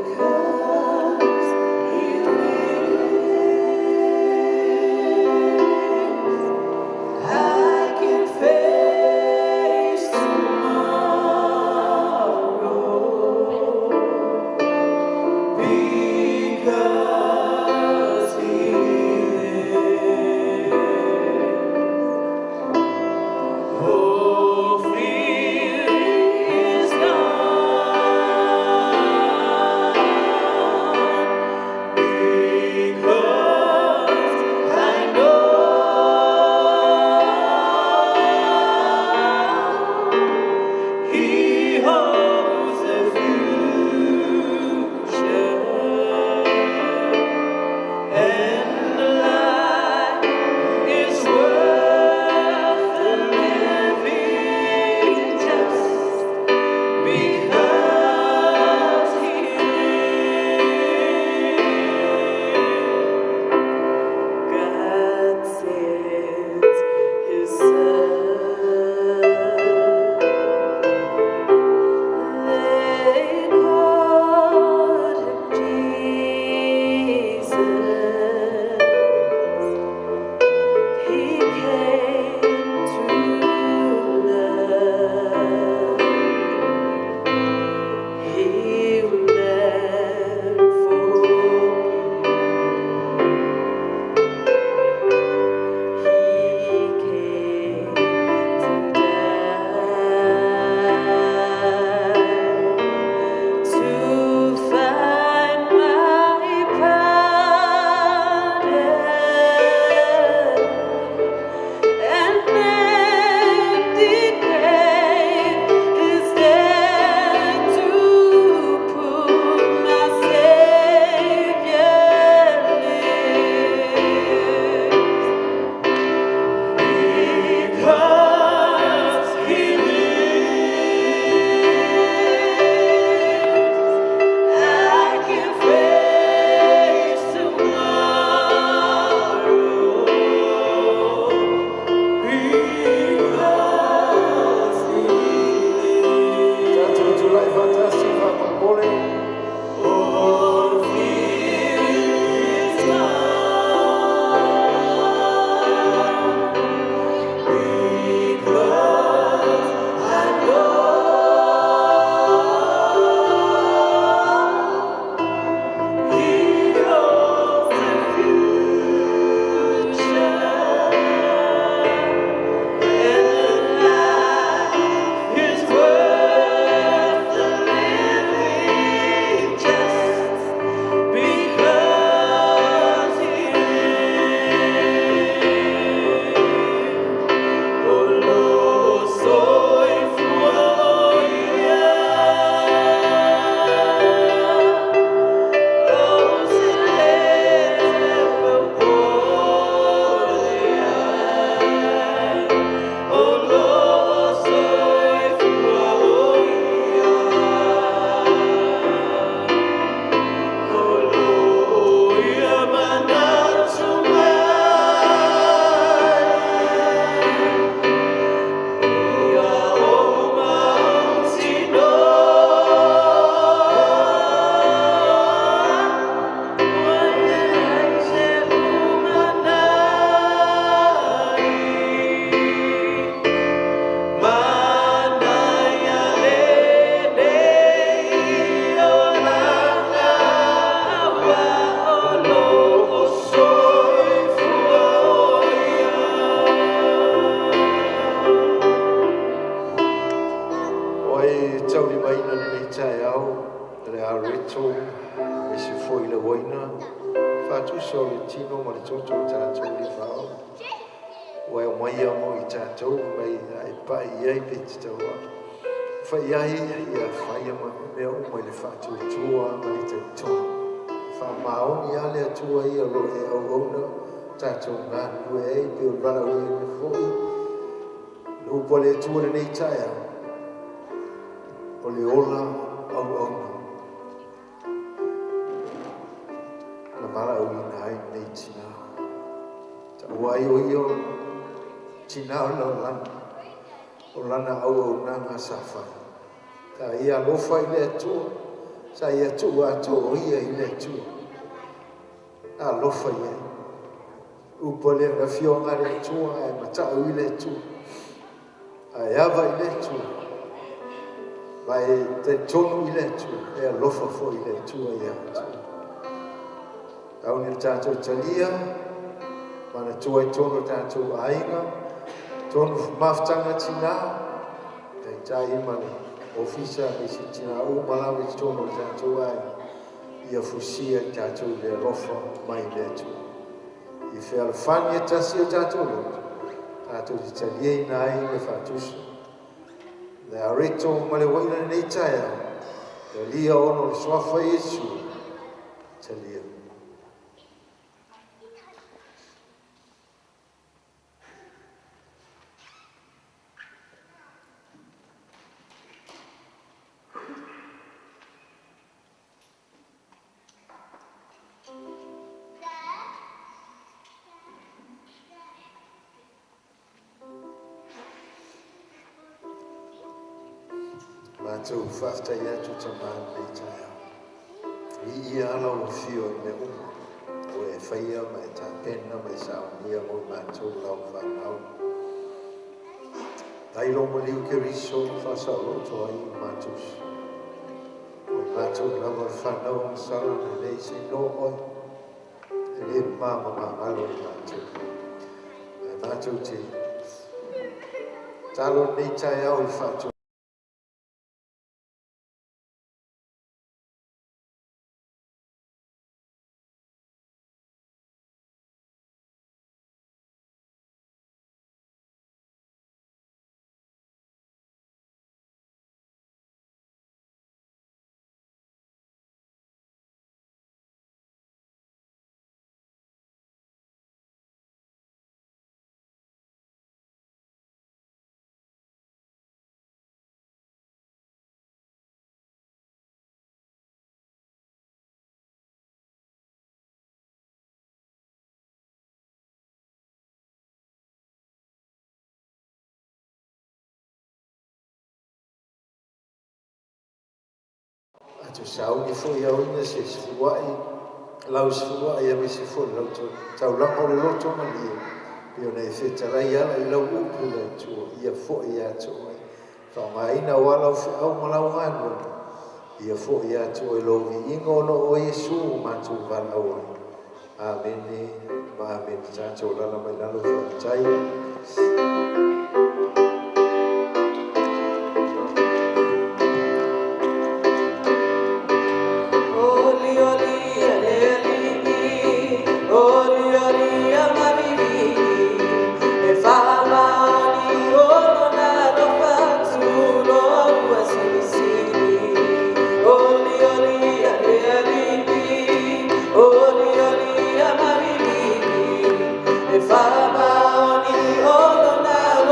Because he lives, Faatusa o le tino ma le toto o tatou le faaola. Ua e omaia mo i tatou mai ai pai i ai pe te taua. Fai ai ia whaia ma mea uma i le whaatuatua ma le tautono. Wha maoni a le atua ia lo e au auna tātou ngā lue ei pe o rara ui e foi. Le upo le atua le nei taia o le ola au auna. Na mara ui na ai nei tina. Ta ua ai o ia tina o lau lana. O lana au au nanga sa whai. Ta ia alofa i le atua. Sa ia tua atua o ia i le atua. Alofa i ai. Upo le na fionga le atua ai matau i le atua. Ai ava i le atua. Mai te tonu i le atua. E alofa fo i le atua ia atua. Tau ni tātou talia. Mana tua i tono tātou aiga. Tono mafutanga tina. Tai tai ma le ofisa me se tina u malawe i tono tātou aiga. Ia fusia i tātou le alofa mai le atua. I whealofani e tasi o tātou loto. Tātou te talia ina ai le whaatusa. Le areto ma le waina nei taia. Talia ono le swafa Yesu. Talia. Mātou whaftai atu ta maan nei taia. I ia ala o whio i mea uma. O e whaia mai tā pena mai saunia mo mātou lau whanau. Tailo mo liu ke riso whasauloto ai i mātou. O i mātou lava whanau masala na nei se no oi. E le mama mangalo i mātou. Ai mātou te talo nei taia o i whātou. Atu sauni fo ia uina se sfuai, lau sfuai a me se fo lau taulanga o le loto malie. Pei ona e fetalai ala i lau upu le atua, ia fo ia atu ai. Whaongaina o ala o whiau ma lau galuega. Ia fo ia atu ai lou viiga ona o Iesu o matou valaau ai. Amene, ma amene tātou lala mai lalo whakatai. If I'm on the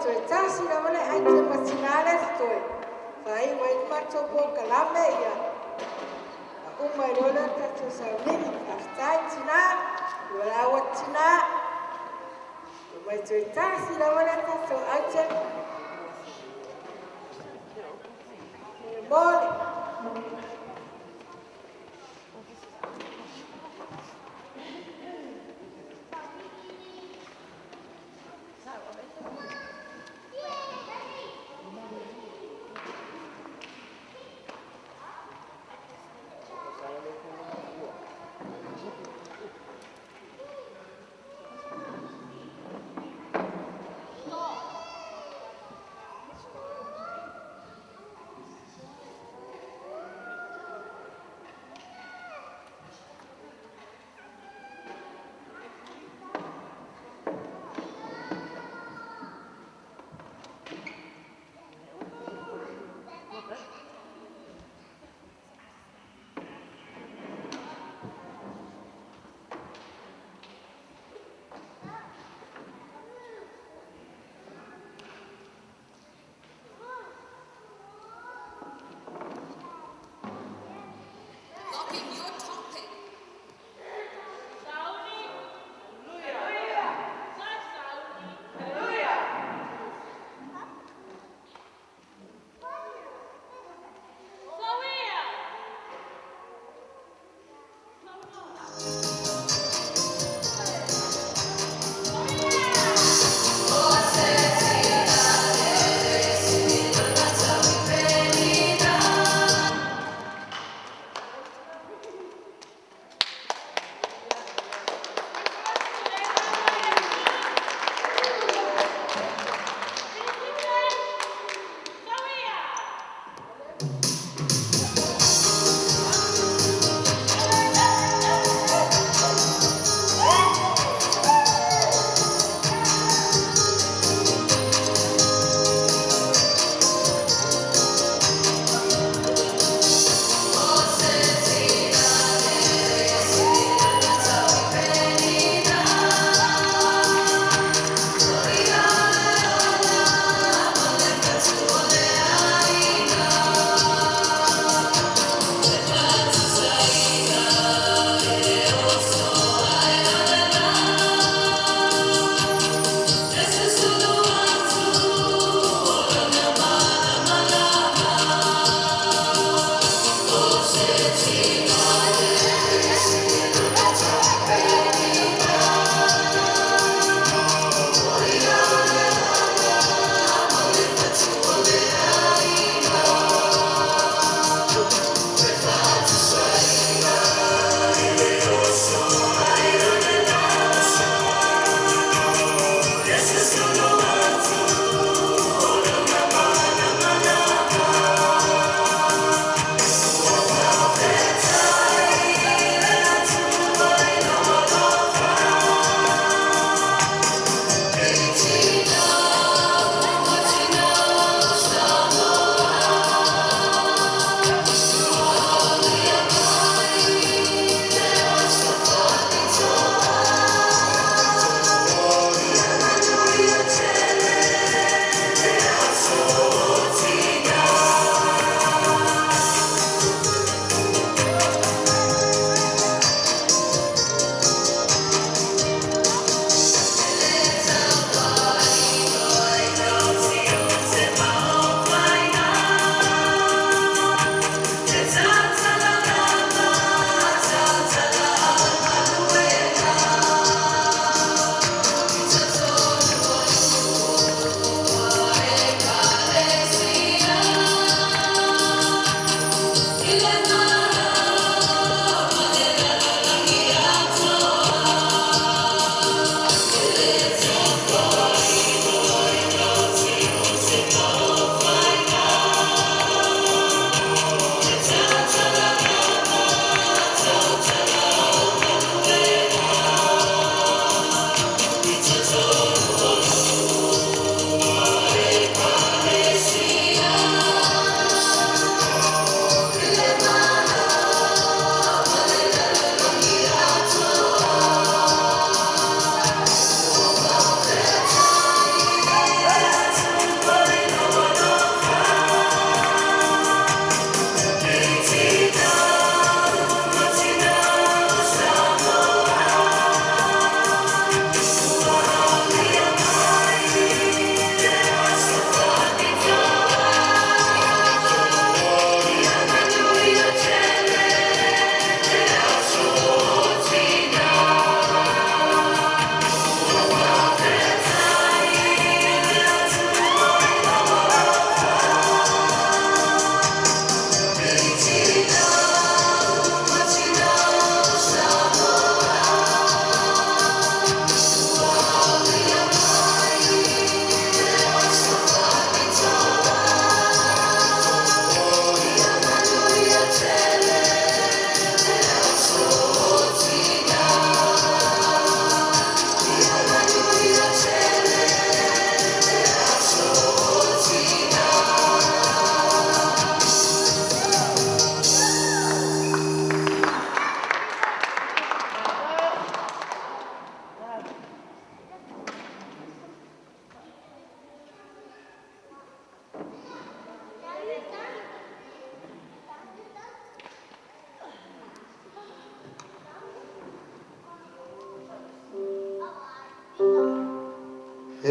toe tasi lava le aite ma tinā le toe. Fai wai matou polokalame ia. Uma i loa lea tatou sauniga. Faafetai tinā, ua laua tinā. Mai toe tasi lava le tatou aite. Mole.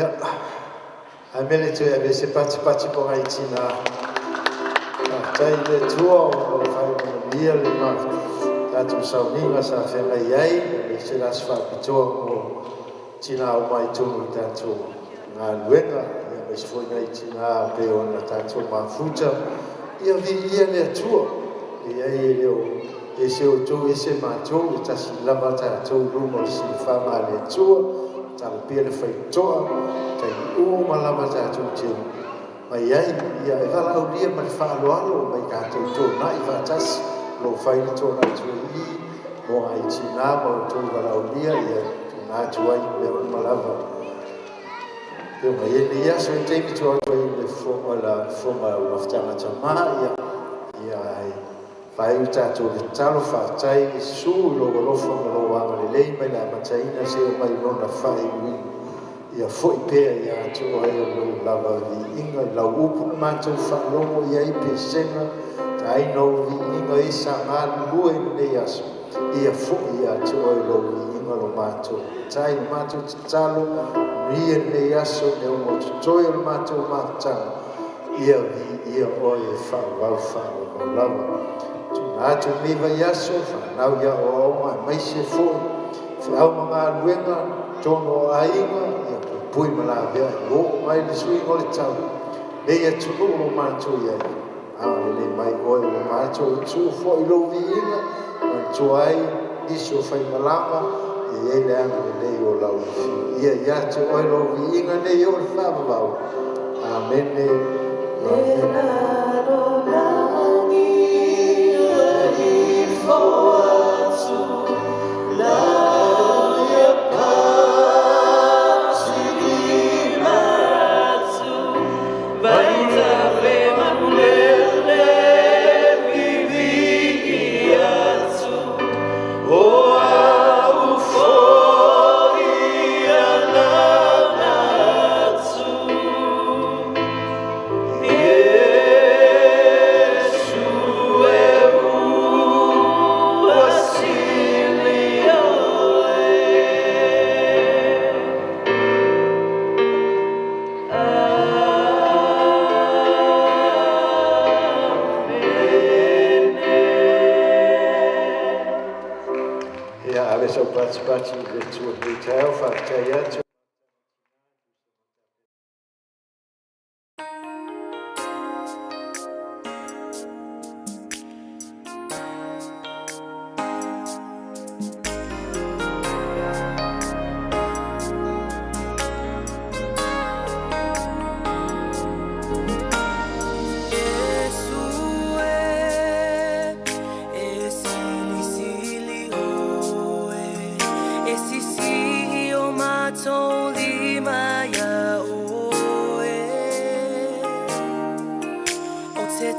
Ia, ae mea le toe ave se patipati mo nai tinā. Faafetai i le Atua ona ua faaimanuia le tatou sauniga sa feagai ai, aemaise le aso faapitoa mo tinā uma i totonu o le tatou galuega, aemaise foi nai tinā pei ona tatou mafuta. Ia viia le Atua, leai e le o ese outou ese matou, e tasi lava tatou i luma o le silafaga a le Atua. Talo pea le faitotoa, taimi uma lava tatou te mai ai, ia e valaaulia ma le faaaloalo mai tatou tonai faatasi, o lo o fai le tonai atu ai i mo nai tinā ma outou valaaulia, ia tuna atu ai mea uma lava. Ia mai ai nei aso i taimi tua atu ai le fofoga la fofoga o mafutaga tamā, ia ai faaiu tatou le tatalo. Faafetai Iesu i lou alofa ma lou agalelei mai le amataina seia oo mai lona faaiuina. Ia foi pea ia te oe o lou lava viiga i lau upu na matou faalogo i ai pesega taina o viiga e sa galulue i lenei aso. Ia foi ia te oe lou viiga lo matou tai lo matou tatalo manuia lenei aso mea uma o totoe o le matou mafutaga. Ia viia oe e faavavau faavavau lava. Tuna atu lenei vaiaso fanau i aoaoga aemaise foi feau ma galuega totonu o aiga. Ia puipui ma laveai ua oo mai le suiga o le tau nei atunuu lo matou i ai. Agalelei mai oe ua matou tu foi lou viiga manatua ai nisi o faimalaga e i ai le agalelei o lau afio. Ia ia te oe lou viiga nei o le faavavau. Amene. Amene. Ia ave sau patipati i le Atua lenei taeao. Faafetai atu. O te